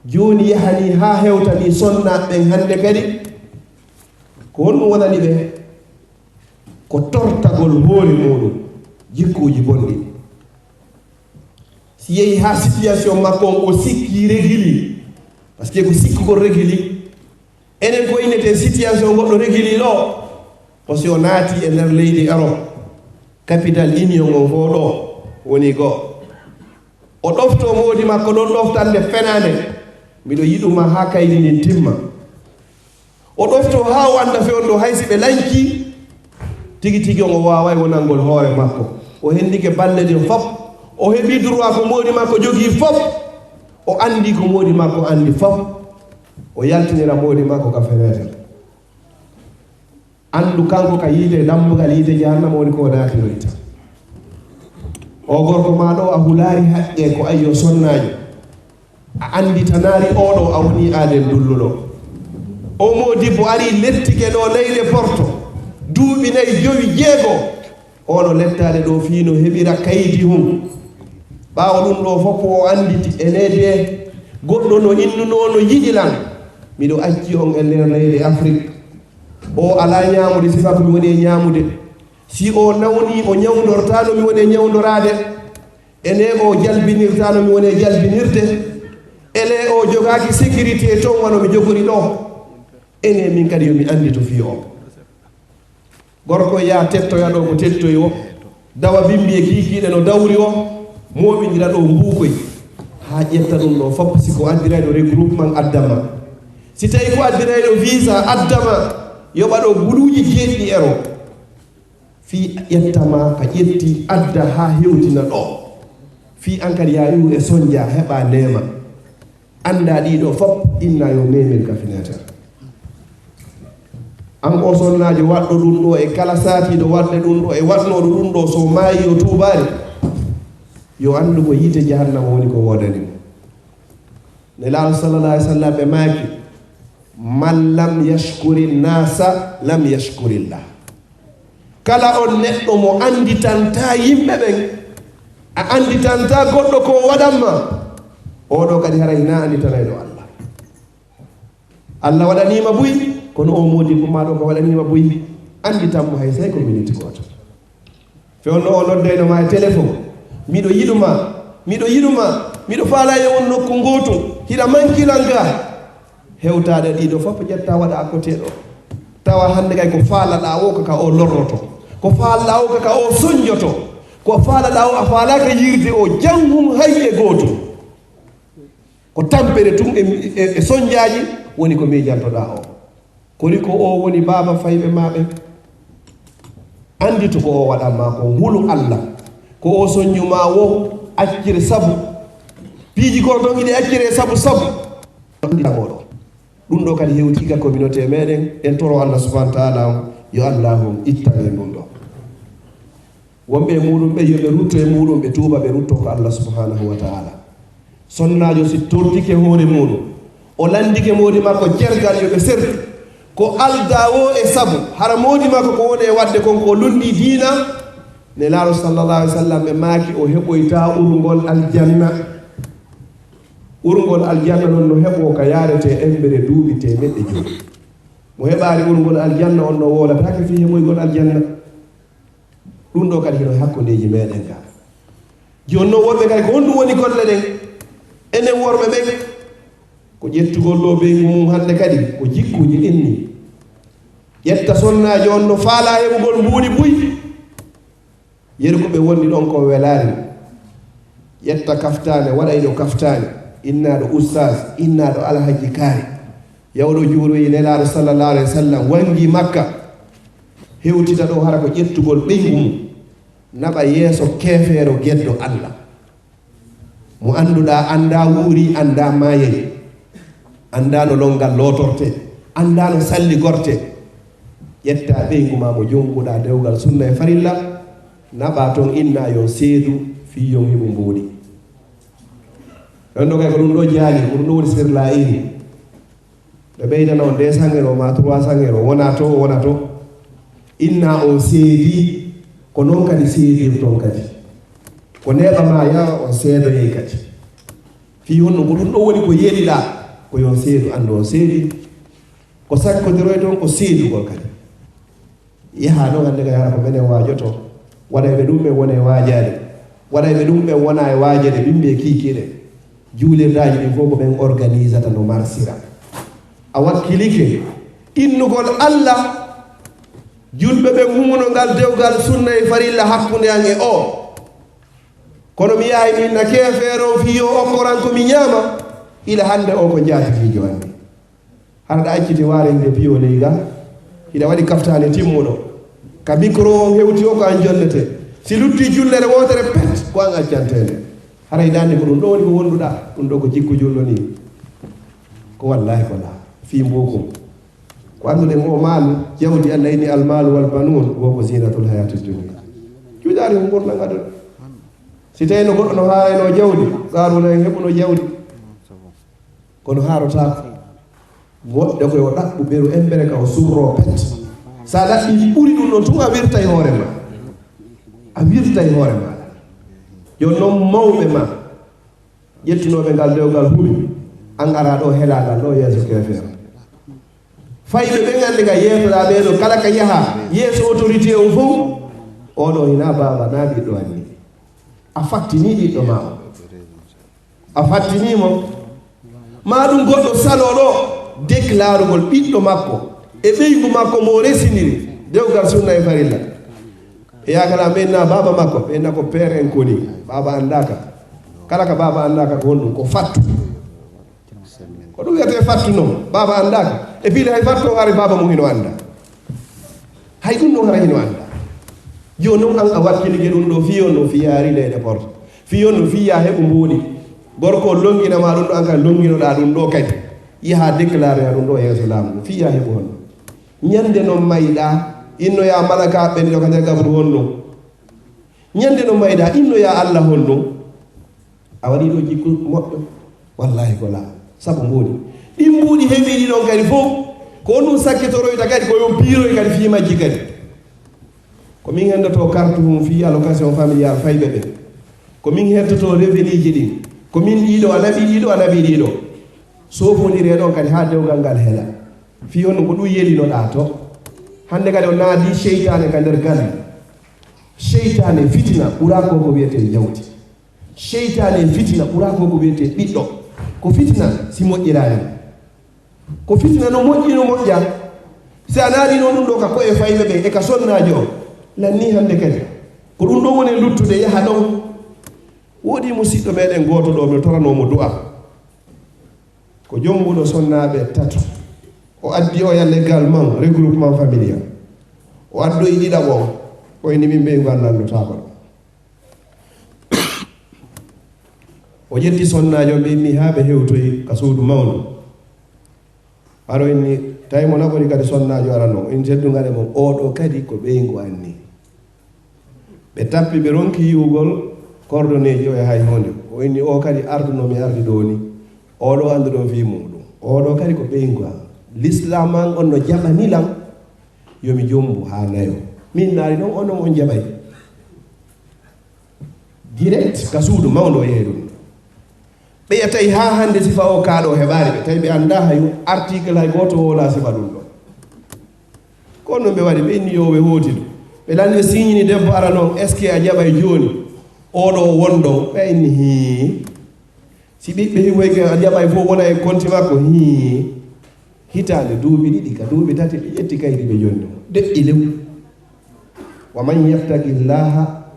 Jooni yahanii haa hewtanii sonnaaɓe ɓen hannde kadi, ko honɗum wonani ɓe? ko tortagol hoore muɗum jikkuuji bonɗi. Si yehi haa situation makko on, o sikki regili, parce que ko sikkugol regili. Enen ko innete situation goɗɗo regili ɗo, ko si o naati e nder leydi Europe, capital union on fof ɗo woni goo. O ɗofto moodi makko ɗon ɗoftande fenaande, miɗo yiɗuma haa kaydi ndin timma. O ɗofto haa o annda fewndo hay si ɓe lanci, tigi tigi on o waaway wonangol hoore makko. O hendike balɗe ɗin fof. O heɓi droit ko moodi makko jogii fof. O anndi ko moodi makko anndi fof. O yaltinira moodi makko ka fenêtre. Anndu kanko ka yiite, dambugal yiite jahannama woni ko o naatiroyta. O gorko ma ɗo a hulaari haqqe ko ayyo sonnaajo. A annditanaari oɗo a woni aaden dulluɗo. O moodibbo ari lettike ɗo leyɗe Porto. Duuɓi nayi, jowi, jeego. Oɗo lettaade ɗo fii no heɓira kaydi hun. Ɓaawo ɗum ɗo fof o annditi ene de goɗɗo no innunoo no yiɗi lan. Miɗo acci on e nder leyɗe Afrik. O alaa ñaamude, sifa ko mi woni e ñaamude. Si o nawni, o ñawndortaa no mi woni e ñawndoraade. Ene o jalbinirtaa no mi woni e jalbinirde. Ele o jogaaki sécurité toon wano mi jogori ɗo. Ene min kadi yo mi anndito fii o. Gorko yaa tettoya ɗo ko tettoyi o. Dawa bimbi e kiikiiɗe no dawri o. Mooɓindira ɗo mbuukoy. Haa ƴetta ɗum ɗo fof si ko addirayɗo regroupement addama. Si tawi ko addirayɗo visa addama, yoɓa ɗo guluuji jeeɗiɗi euro. Fii ƴettama ka ƴetti adda haa hewtina ɗo. Fii an kadi yaa iwu e sonja heɓa neema. Annda ɗiɗo fof inna yo memir ka fenêtre. An o sonnaajo waɗɗo ɗum ɗo e kala saatiiɗo waɗde ɗum ɗo e waɗnooɗo ɗum ɗo so maayi yo tuubaade. Yo anndu ko yiite jahannama woni ko woodani mo. Nelaaɗo sallallahu alaihi wasallam ɓe maaki, "Man lam yashkuri nasa lam yashkurillah." Kala on neɗɗo mo annditanta yimɓe ɓen, a annditanta goɗɗo ko waɗanma, oɗo kadi hara hina annditanayɗo Allah. Allah waɗaniima buy, kono o moodi ko maa ɗo ko waɗaniima buy, annditan mo hay sey ko miniti gooto. Fewndo o noddayno ma e téléphone, "Miɗo yiɗuma, miɗo yiɗuma, miɗo faala e on nokku ngootu, hiɗa mankilan ga." Hewtaade ɗiɗo fof ƴetta waɗa à côté ɗo. Tawa hannde kay ko faalaɗaa o kaka o lorroto. Ko faalaɗaa o kaka o soñjoto. Ko faalaɗaa o a faalaaka yiirde o janhum hay e gootum. Ko tampere tun e, e, e soñjaaji woni ko miijantoɗaa o. Kori ko o woni baaba fayɓe ma ɓen. Annditu ko o waɗan ma ko, hulu Allah. Ko o soñju ma wo accire sabu. Piiji ko ton iɗe accire sabu sabu. Anndita oɗo. Ɗum ɗo kadi hewti ka communauté meɗen. En toro Allah subhanahu wa ta'ala on, yo Allah on ittan en ɗum ɗo. Wonɓe e muɗum ɓe, yo ɓe rutto e muɗum, ɓe tuuba, ɓe rutto ko Allah subhanahu wa ta'ala. Sonnaajo si tottike hoore muɗum, o landike moodi makko cergal, yo ɓe sertu. Ko aldaa wo e sabu, hara moodi makko ko woni e waɗde kon ko lundi diina. Nelaaɗo sallallahu alaihi wasallam ɓe maaki o heɓoyta urngol aljanna. Urngol aljanna non no heɓo ka yaarete embere duuɓi teemeɗɗe jowi. Mo heɓaali urngol aljanna on no woolataake fii heɓoygol aljanna. Ɗum ɗo kadi hino e hakkundeeji meɗen ka. Jooni non wonɓe kadi ko honɗum woni golle ɗen? Enen worɓe ɓen, ko ƴettugol ɗo ɓeyngu mum hannde kadi ko jikkuuji ɗin ni. Ƴetta sonnaajo on no faalaa heɓugol mbuuɗi buy. Yeru ko ɓe wonni ɗon ko welaani. Ƴetta kaftaane, waɗa e ɗo kaftaane, innaaɗo ustaas, innaaɗo alhaji kaari. Yawɗo juuroyi Nelaaɗo sallallahu alaihi wasallam, wangi Makka, hewtita ɗo hara ko ƴettugol ɓeyngu mum, naɓa yeeso keefeero geddo Allah. Mo annduɗaa anndaa wuuri, anndaa maayay, anndaa no lonngal lootorte, anndaa no salligorte. Ƴetta ɓeyngu ma mo jonkuɗaa dewgal sunna e farilla, naɓa ton inna yon seedu fii yon heɓu mbuuɗi. Ɗon ɗo kay ko ɗum ɗo jaali, ko ɗum ɗo woni sirla iri. Ɓe ɓeydana on deux cents euro ma trois cents euro, wona to, wona to. Inna on seedi, ko noon kadi seedirton kadi. Ko neeɓa ma yaa on seedoyey kadi. Fii honno ko ɗum ɗo woni ko yeeliɗaa, ko yon seedu, anndu on seedi. Ko sakkotiroyton ko seedugol kadi. Yaha ɗon hannde kay hara ko menen waajoto. Waɗayɓe ɗum ɓen wona e waajaade. Waɗayɓe ɗum ɓen wona e waajaade, ɓimɓe e kiikiiɗe. Juulirdaaji ɗin fof ko ɓen organisata no marsira. A wakkilike innugol Alla, julɓe ɓen humuno ngal dewgal sunna e farilla hakkunde an e o. Kono mi yahay mi inna keefeero fii yo okkoran ko mi ñaama, ila hannde o ko njaatigiijo an ni. Hara ɗa acciti waare hinde piyo ley ga, hiɗa waɗi kaftaane timmuɗo. Ka mikro on hewti o ko an jonnete. Si lutti jullere wootere pet, ko an accantee nde. Hara hiɗa anndi ko ɗum ɗo woni ko wonduɗa, ɗum ɗo ko jikku julɗo ni. Ko wallaahi ko laa, fii mbuukum. Ko annduɗen o maalu, jawdi Allah inni almaalu wal banuun, wo ko zinatul hayati dunya. Cuuɗaari ko ngurndan aduna. Si tawi no goɗɗo no haarayno jawdi, Qaaruuna en heɓuno jawdi. Kono haarotaako. Woɗɗe ko yo ɗaɓɓu ɓeru embere ka o surro pet. Sa ɗaɓɓi ɓuri ɗum ɗon tun a wirtay hoore ma. A wirtay hoore ma. Yo non mawɓe ma ƴettunooɓe ngal dewgal humi, an ara ɗo hela ngal ɗo yeeso keefeero. Fayɓe ɓen anndi ka yeesoɗaa ɓee ɗo, kala ka yaha yeeso autorité on fof, oɗo hina baaba na ɓiɗɗo anni. A fattini ɓiɗɗo ma o. A fattini mo. Ma ɗum goɗɗo salo ɗo déclarugol ɓiɗɗo makko e ɓeyngu makko mo o resiniri dewgal sunna e farilla. E yakala ɓe inna baaba makko, ɓe inna ko père en koni. Baaba anndaka. Kala ka baaba anndaka ko honɗum? Ko fattu. Ko ɗum wiyetee fattu non, baaba anndaaka. E piili hay fattu o ari baaba mum hino annda. Hay ɗum ɗon hara hino annda. Jooni non an a wakkilike ɗum ɗo fii on no fiyaari leyɗe porte. Fii on no fiya heɓu mbuuɗi. Gorko on lonngina ma ɗum ɗo, an kadi lonnginoɗaa ɗum ɗo kadi. Yaha déclaré a ɗum ɗo yeeso laamu ngu. Fiya heɓu honno? Ñande non mayɗaa, innoyaa malakaaɓe ɓen ɗo ka nder gabru honno? Ñande non mayɗaa, innoyaa Alla honno? A waɗi ɗo jikku moƴƴo? Wallahi ko laa. Sabu mboɗi. Ɗin mbuuɗi heɓiɗi ɗon kadi fof, ko on ɗum sakkitoroyta kadi, ko yo piiroy kadi fii majji kadi. Ko min hendoto carte mum fii allocation familiale fayɓe ɓe. Ko min hettoto revenu ji ɗin. Ko min ɗiɗo a naɓi ɗiɗo, a naɓi ɗiɗo. Soofondiree ɗon kadi haa dewgal ngal hela. Fii on ko ɗum yelinoɗaa to. Hannde kadi o naadi seytaane ka nder galle. Seytaane fitina ɓuraa ko ko wiyetee jawdi. Seytaane fitina ɓuraa ko ko wiyetee ɓiɗɗo. Ko fitina si moƴƴiraani. Ko fitina no moƴƴi, no moƴƴa. Si a naarino ɗum ɗo ka ko'e fayɓe ɓe e ka sonnaajo on, lanni hannde kadi. Ko ɗum ɗo woni luttude yaha ɗon. Woodi musiɗɗo meɗen gooto ɗo, mi toranoo mo du'a. Ko jombuɗo sonnaaɓe tato. O addi o ya légalement regroupement familial. O addoyi ɗiɗaɓo on. O inni min ɓeyngu an lanndotaako ɗo. O ƴetti sonnaajo, ɓe inni haa ɓe hewtoyi ka suudu mawndu. Haro inni, tawi mo naɓori kadi sonnaajo arano, in teddungare mon, oo ɗo kadi ko ɓeyngu an ni. Ɓe tappi, ɓe ronki yi'ugol kordoneeji o e hay huunde. O inni, oo kadi arduno mi ardi ɗo ni. Oo ɗo annduɗon fii muuɗum. Oo ɗo kadi ko ɓeyngu an. Lislaam an on no jaɓani lan, yo mi jombu haa nayo. Min naari non, onon on jaɓay. Direct ka suudu mawndo o yehi ɗum. Ɓe yi'a tawi haa hannde sifa o kaaɗo o heɓaali ɓe, tawi ɓe anndaa hay article hay gooto wowlaa sifa ɗum ɗo. Ko ɗum ɓe waɗi, ɓe inni yo ɓe hooti ɗum. Ɓe lanni ɓe signini debbo ara noon, est-ce que a jaɓay jooni? Oo ɗo won ɗon, ɓe inni hii. Si ɓiɓɓe hiwoyke a jaɓay fof wona e konti makko, hii. Hitaande duuɓi ɗiɗi ka duuɓi tati ɓe ƴetti kayri ɓe jonni. Deƴƴi lew. Wa man yattaqi llaha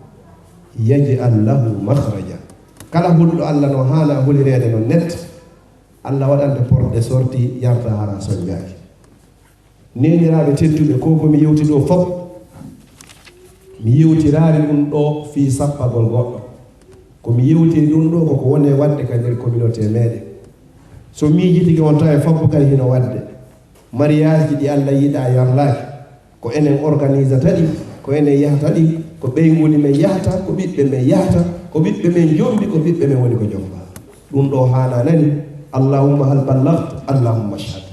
yaj'al lahu makhraja. Kala hulɗo Allah no haana hulireede no net, Allah waɗanta porte de sortie, yarta hara soñjaaki. Neeniraaɓe tedduɓe, ko ko mi yewti ɗo fof, mi yewtiraali ɗum ɗo fii sappagol goɗɗo. Ko mi yewtiri ɗum ɗo ko ko woni e waɗde ka nder communauté meɗen. So miijitike on tawa e foppu kay hino waɗde. Mariage ji ɗi Allah yiɗaa yarlaaki. Ko enen organisata ɗi, ko enen yahata ɗi, ko ɓeynguuli men yahata, ko ɓiɓɓe men yahata, ko ɓiɓɓe men jombi, ko ɓiɓɓe men woni ko jomba. Ɗum ɗo haana nani. Allahumma hal ballagt, Allahumma shhad.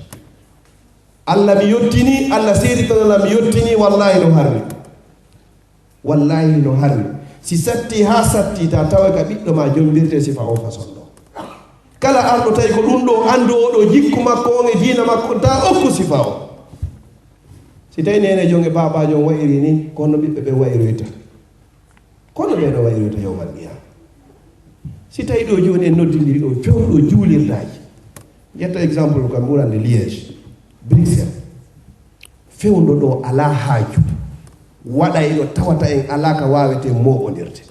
Allah mi yottini, Allah seeditana mi yottini, wallahi no harmi. Wallahi no harmi. Si satti haa satti ta tawa ka ɓiɗɗo ma jombirte sifa o façon ɗo. Kala arɗo tawi ko ɗum ɗo anndu o ɗo jikku makko on e diina makko on ta okku sifa o. Si tawi neene jon e baabaajo on wa'iri ni, ko hono ɓiɓɓe ɓe wa'iroyta. Ko hono ɓee ɗo wa'iroyta yawmal qiyaama. Si tawi ɗo jooni en noddindiri ɗo fewndo juulirdaaji. Ƴetta exemple kam ɓurande Liège, Bruxelles. Fewndo ɗo alaa haaju. Waɗa e ɗo tawata en alaa ka waaweten mooɓondirde.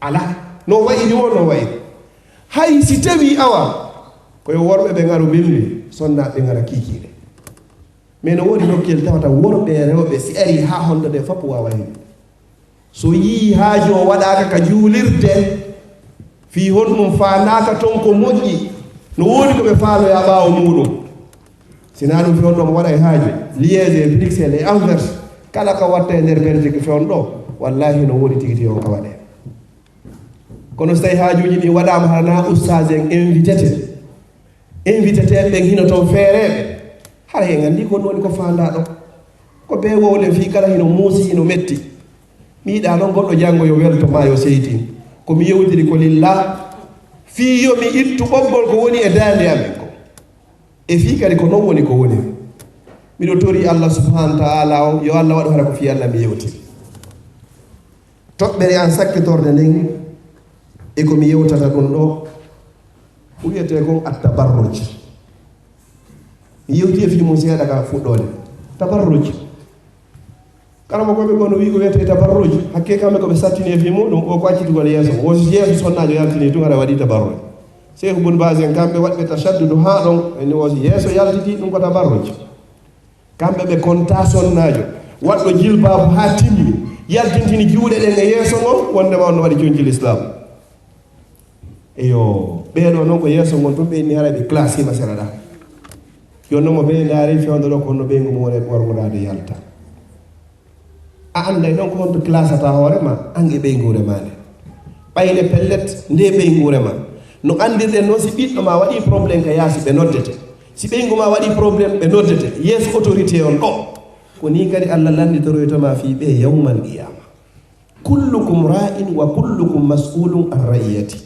Alaa. No wa'iri won, no wa'iri. Hay si tawi awa, ko yo worɓe ɓe ngaro bimbi, sonnaaɓe ɓe ngara kiikiiɗe. Mais no woodi nokkel tawata worɓe e rewɓe, si ari haa honɗo ɗe fof waawa heɓi. So yii haaju o waɗaaka ka juulirde, fii honɗum faandaaka ton ko moƴƴi, no woodi ko ɓe faaloya ɓaawo muuɗum. Si naa ɗum fewndo mo waɗa e haaju, Liège e Bruxelles e Anvers, kala ko watta e nder Belgique fewndo ɗo, wallaahi no woodi tigi tigi on ka waɗee. Kono so tawi haajuuji ɗi waɗaama hara naa ustaas en invitete, invitete ɓen hino toon feereeɓe, hara en anndi ko ɗum woni ko faandaa ɗo. Ko bee wowle fii kala hino muusi, hino metti. Mi yiɗaa noon goɗɗo janngo yo welto maa yo seytin. Ko mi yewtiri ko lillah, fii yo mi ittu ɓoggol ko woni e daande amen ko. E fii kadi ko noon woni ko woni. Miɗo tori Allah subhanahu wa ta'ala on, yo Allah waɗu hara ko fii Allah mi yewtiri. Toɓɓere an sakkitorde nden e ko mi yewtata ɗum ɗo, ko wiyetee kon at-tabarruj. Mi yewti e fii mum seeɗa ka fuɗɗoode. Tabarruj. Karamokooɓe goo no wi'i ko wiyetee tabarruj, hakkee kamɓe ko ɓe sattini e fii muɗum, o ko accitugol yeeso. Wo si yeeso sonnaajo yaltini tun, hara waɗi tabarruj. Seeku Bun Baas en kamɓe waɗɓe tashaddudu haa ɗon, en ni wo si yeeso yaltiti, ɗum ko tabarruj. Kamɓe ɓe kontaa sonnaajo waɗɗo jilbaabu haa timmi, yaltintini juuɗe ɗen e yeeso ngon, wondema on no waɗi conci Lislaam. Eyo, ɓee ɗoo non ko yeeso ngon tun ɓe inni haray ɓe classima sera ɗaa. Jooni non mo ɓe ndaari fewndo ɗo ko honno ɓeyngu mum woni e ɓormoraade yalta. A annday non ko honto classata hoore ma, an e ɓeynguure maa nde. Ɓayde pellet, nde ɓeynguure ma. No anndirɗen non si ɓiɗɗo ma waɗi problème ka yaasi ɓe noddete. Si ɓeyngu ma waɗi problème ɓe noddete. Yeeso autorité on ɗo. Ko nii kadi Allah lannditoroyta ma fii ɓe yawmal qiyaama. Kullukum ra'in wa kullukum mas'ulun an ra'iyati.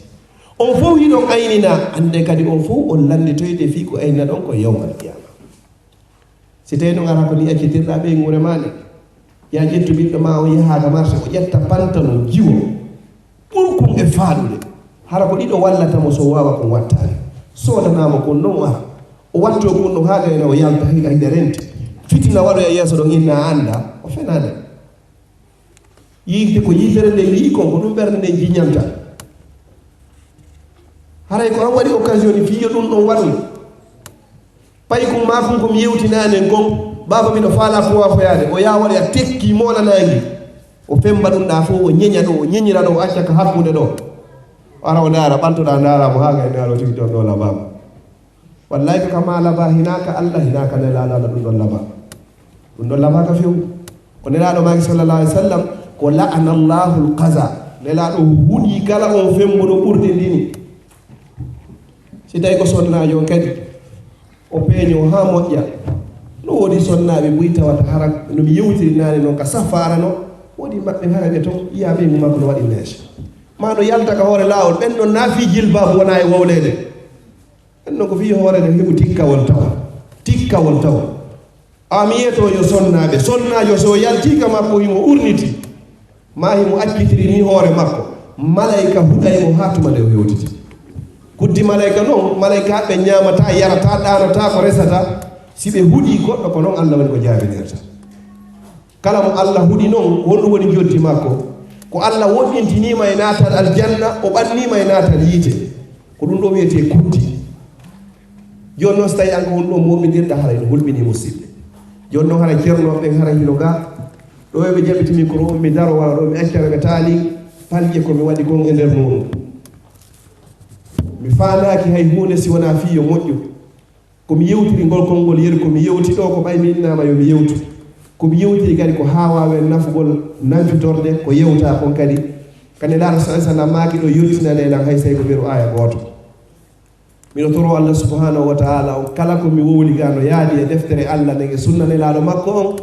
On fof hiɗon aynina, annde kadi on fof on lannditoyte fii ko aynina ɗon ko yawmal qiyaama. Si tawi no ngara ko ni accitirɗa ɓeynguure ma nde, ya ƴettu ɓiɗɗo ma o yaha ka marché o ƴetta pantalon jiwo ɓurkun e faaɗude. Hara ko ɗiɗo wallata mo so waawa kon wattaade. Soodanaa mo kon non o ara. O watto kon ɗon haa gayna o yalta hiɗa hiɗa renti. Fitina waɗoya yeeso ɗon inna a annda, o fenaade. Yiite ko yiitere nde yi'i kon, ko ɗum ɓernde nden jiñanta. Haray ko an waɗi occasion ni fii yo ɗum ɗon waɗu. Paykun maakun ko mi yewtinaani en kon, baaba miɗo faalaa ko waafoyaade, o yaa waɗoya tekki moolanaangi. O femba ɗum ɗaa fof, o ñeña ɗo, o ñeñira ɗo, o acca ka hakkunde ɗo. O ara o ndaara, ɓantoɗaa ndaara mo haa kay ndaaro tigi ɗon ɗo labaama. Wallahi ko kama laba hinaka Allah hinaka nelaaɗo Allah ɗum ɗon laba. Ɗum ɗon laba ka few. Ko nelaaɗo maaki sallallahu alaihi wasallam ko la'ana Allahul qaza. Nelaaɗo huɗi kala on fembuɗo ɓurdi ndini. Si tawi ko sonnaajo on kadi o peeño haa moƴƴa. No woodi sonnaaɓe buy tawata hara no mi yewtiri naane noon ka safaara no woodi maɓɓe hara ɓe toon yiya ɓeyngu makko no waɗi nees. Ma no yalta ka hoore laawol ɓen noon naa fii jilbaabu wonaa e wowleede. Ɗum ɗon ko fii hoore nden heɓu tikkawol tawa. Tikkawol tawa. A mi yeto yo sonnaaɓe. Sonnaajo so yaltii ka makko himo urniti. Ma himo accitiri ni hoore makko. Malayka huɗay mo haa tuma nde o hewtiti. Kuddi malayka non, malayka ɓe ñaamataa, yarataa, ɗaanotaa ko resataa. Si ɓe huɗii goɗɗo ko non Allah woni ko jaabinirta. Kala mo Allah huɗi non, honɗum woni njotti makko? Ko Allah woɗɗintiniima e naatal aljanna, o ɓanniima e naatal yiite. Ko ɗum ɗo wiyetee kuddi. Jooni noon, so tawii an ko honɗum mooɓindirɗa, haray no hulɓinii musidɓe. Jooni noon, haray ceernooɓe ɓen haray hino ga. Ɗo e ɓe jaɓiti micro on, mi daro walla ɗo mi accana ɓe taali palƴe ko mi waɗi kon e nder muuɗum. Mi faandaaki hay huunde si wonaa fii yo moƴƴu. Ko mi yewtiri ngol konngol yeru, ko mi yewti ɗo, ko ɓay mi innaama yo mi yewtu. Ko mi yewtiri kadi ko haa waawen nafugol nanfitorde ko yewtaa kon kadi. Ka Nelaaɗo sallallahu alaihi wasallam maaki ɗo yottinanee lan hay say ko mberu aaya gooto. Miɗo toro Allah subhanahu wa ta'ala on kala ko mi wowli ga no yaadi e deftere Allah nden e sunna Nelaaɗo makko on,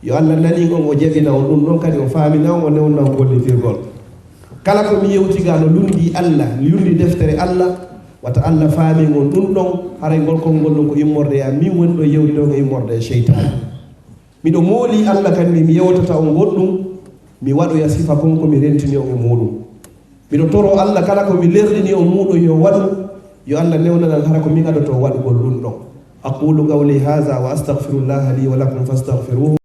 yo Allah nani on o jaɓina on ɗum ɗon kadi o faamina on o newna on gollitirgol. Kala ko mi yewti ga no lundi Allah, lundi deftere Allah, wata Allah faamin on ɗum ɗon, haray ngol konngol ɗum ko immorde e an min woni ɗo yewti ɗon e immorde e seytaane. Miɗo mooli Allah kan ni mi yewtata on goɗɗum, mi waɗoya sifa kon ko mi rentini on e muuɗum. Miɗo toro Allah kala ko mi lerɗini on muuɗum yo waɗu, yo Allah newnanan hara ko min adoto waɗugol ɗum ɗon. أقول قولي هذا وأستغفر الله لي ولكم فاستغفروه.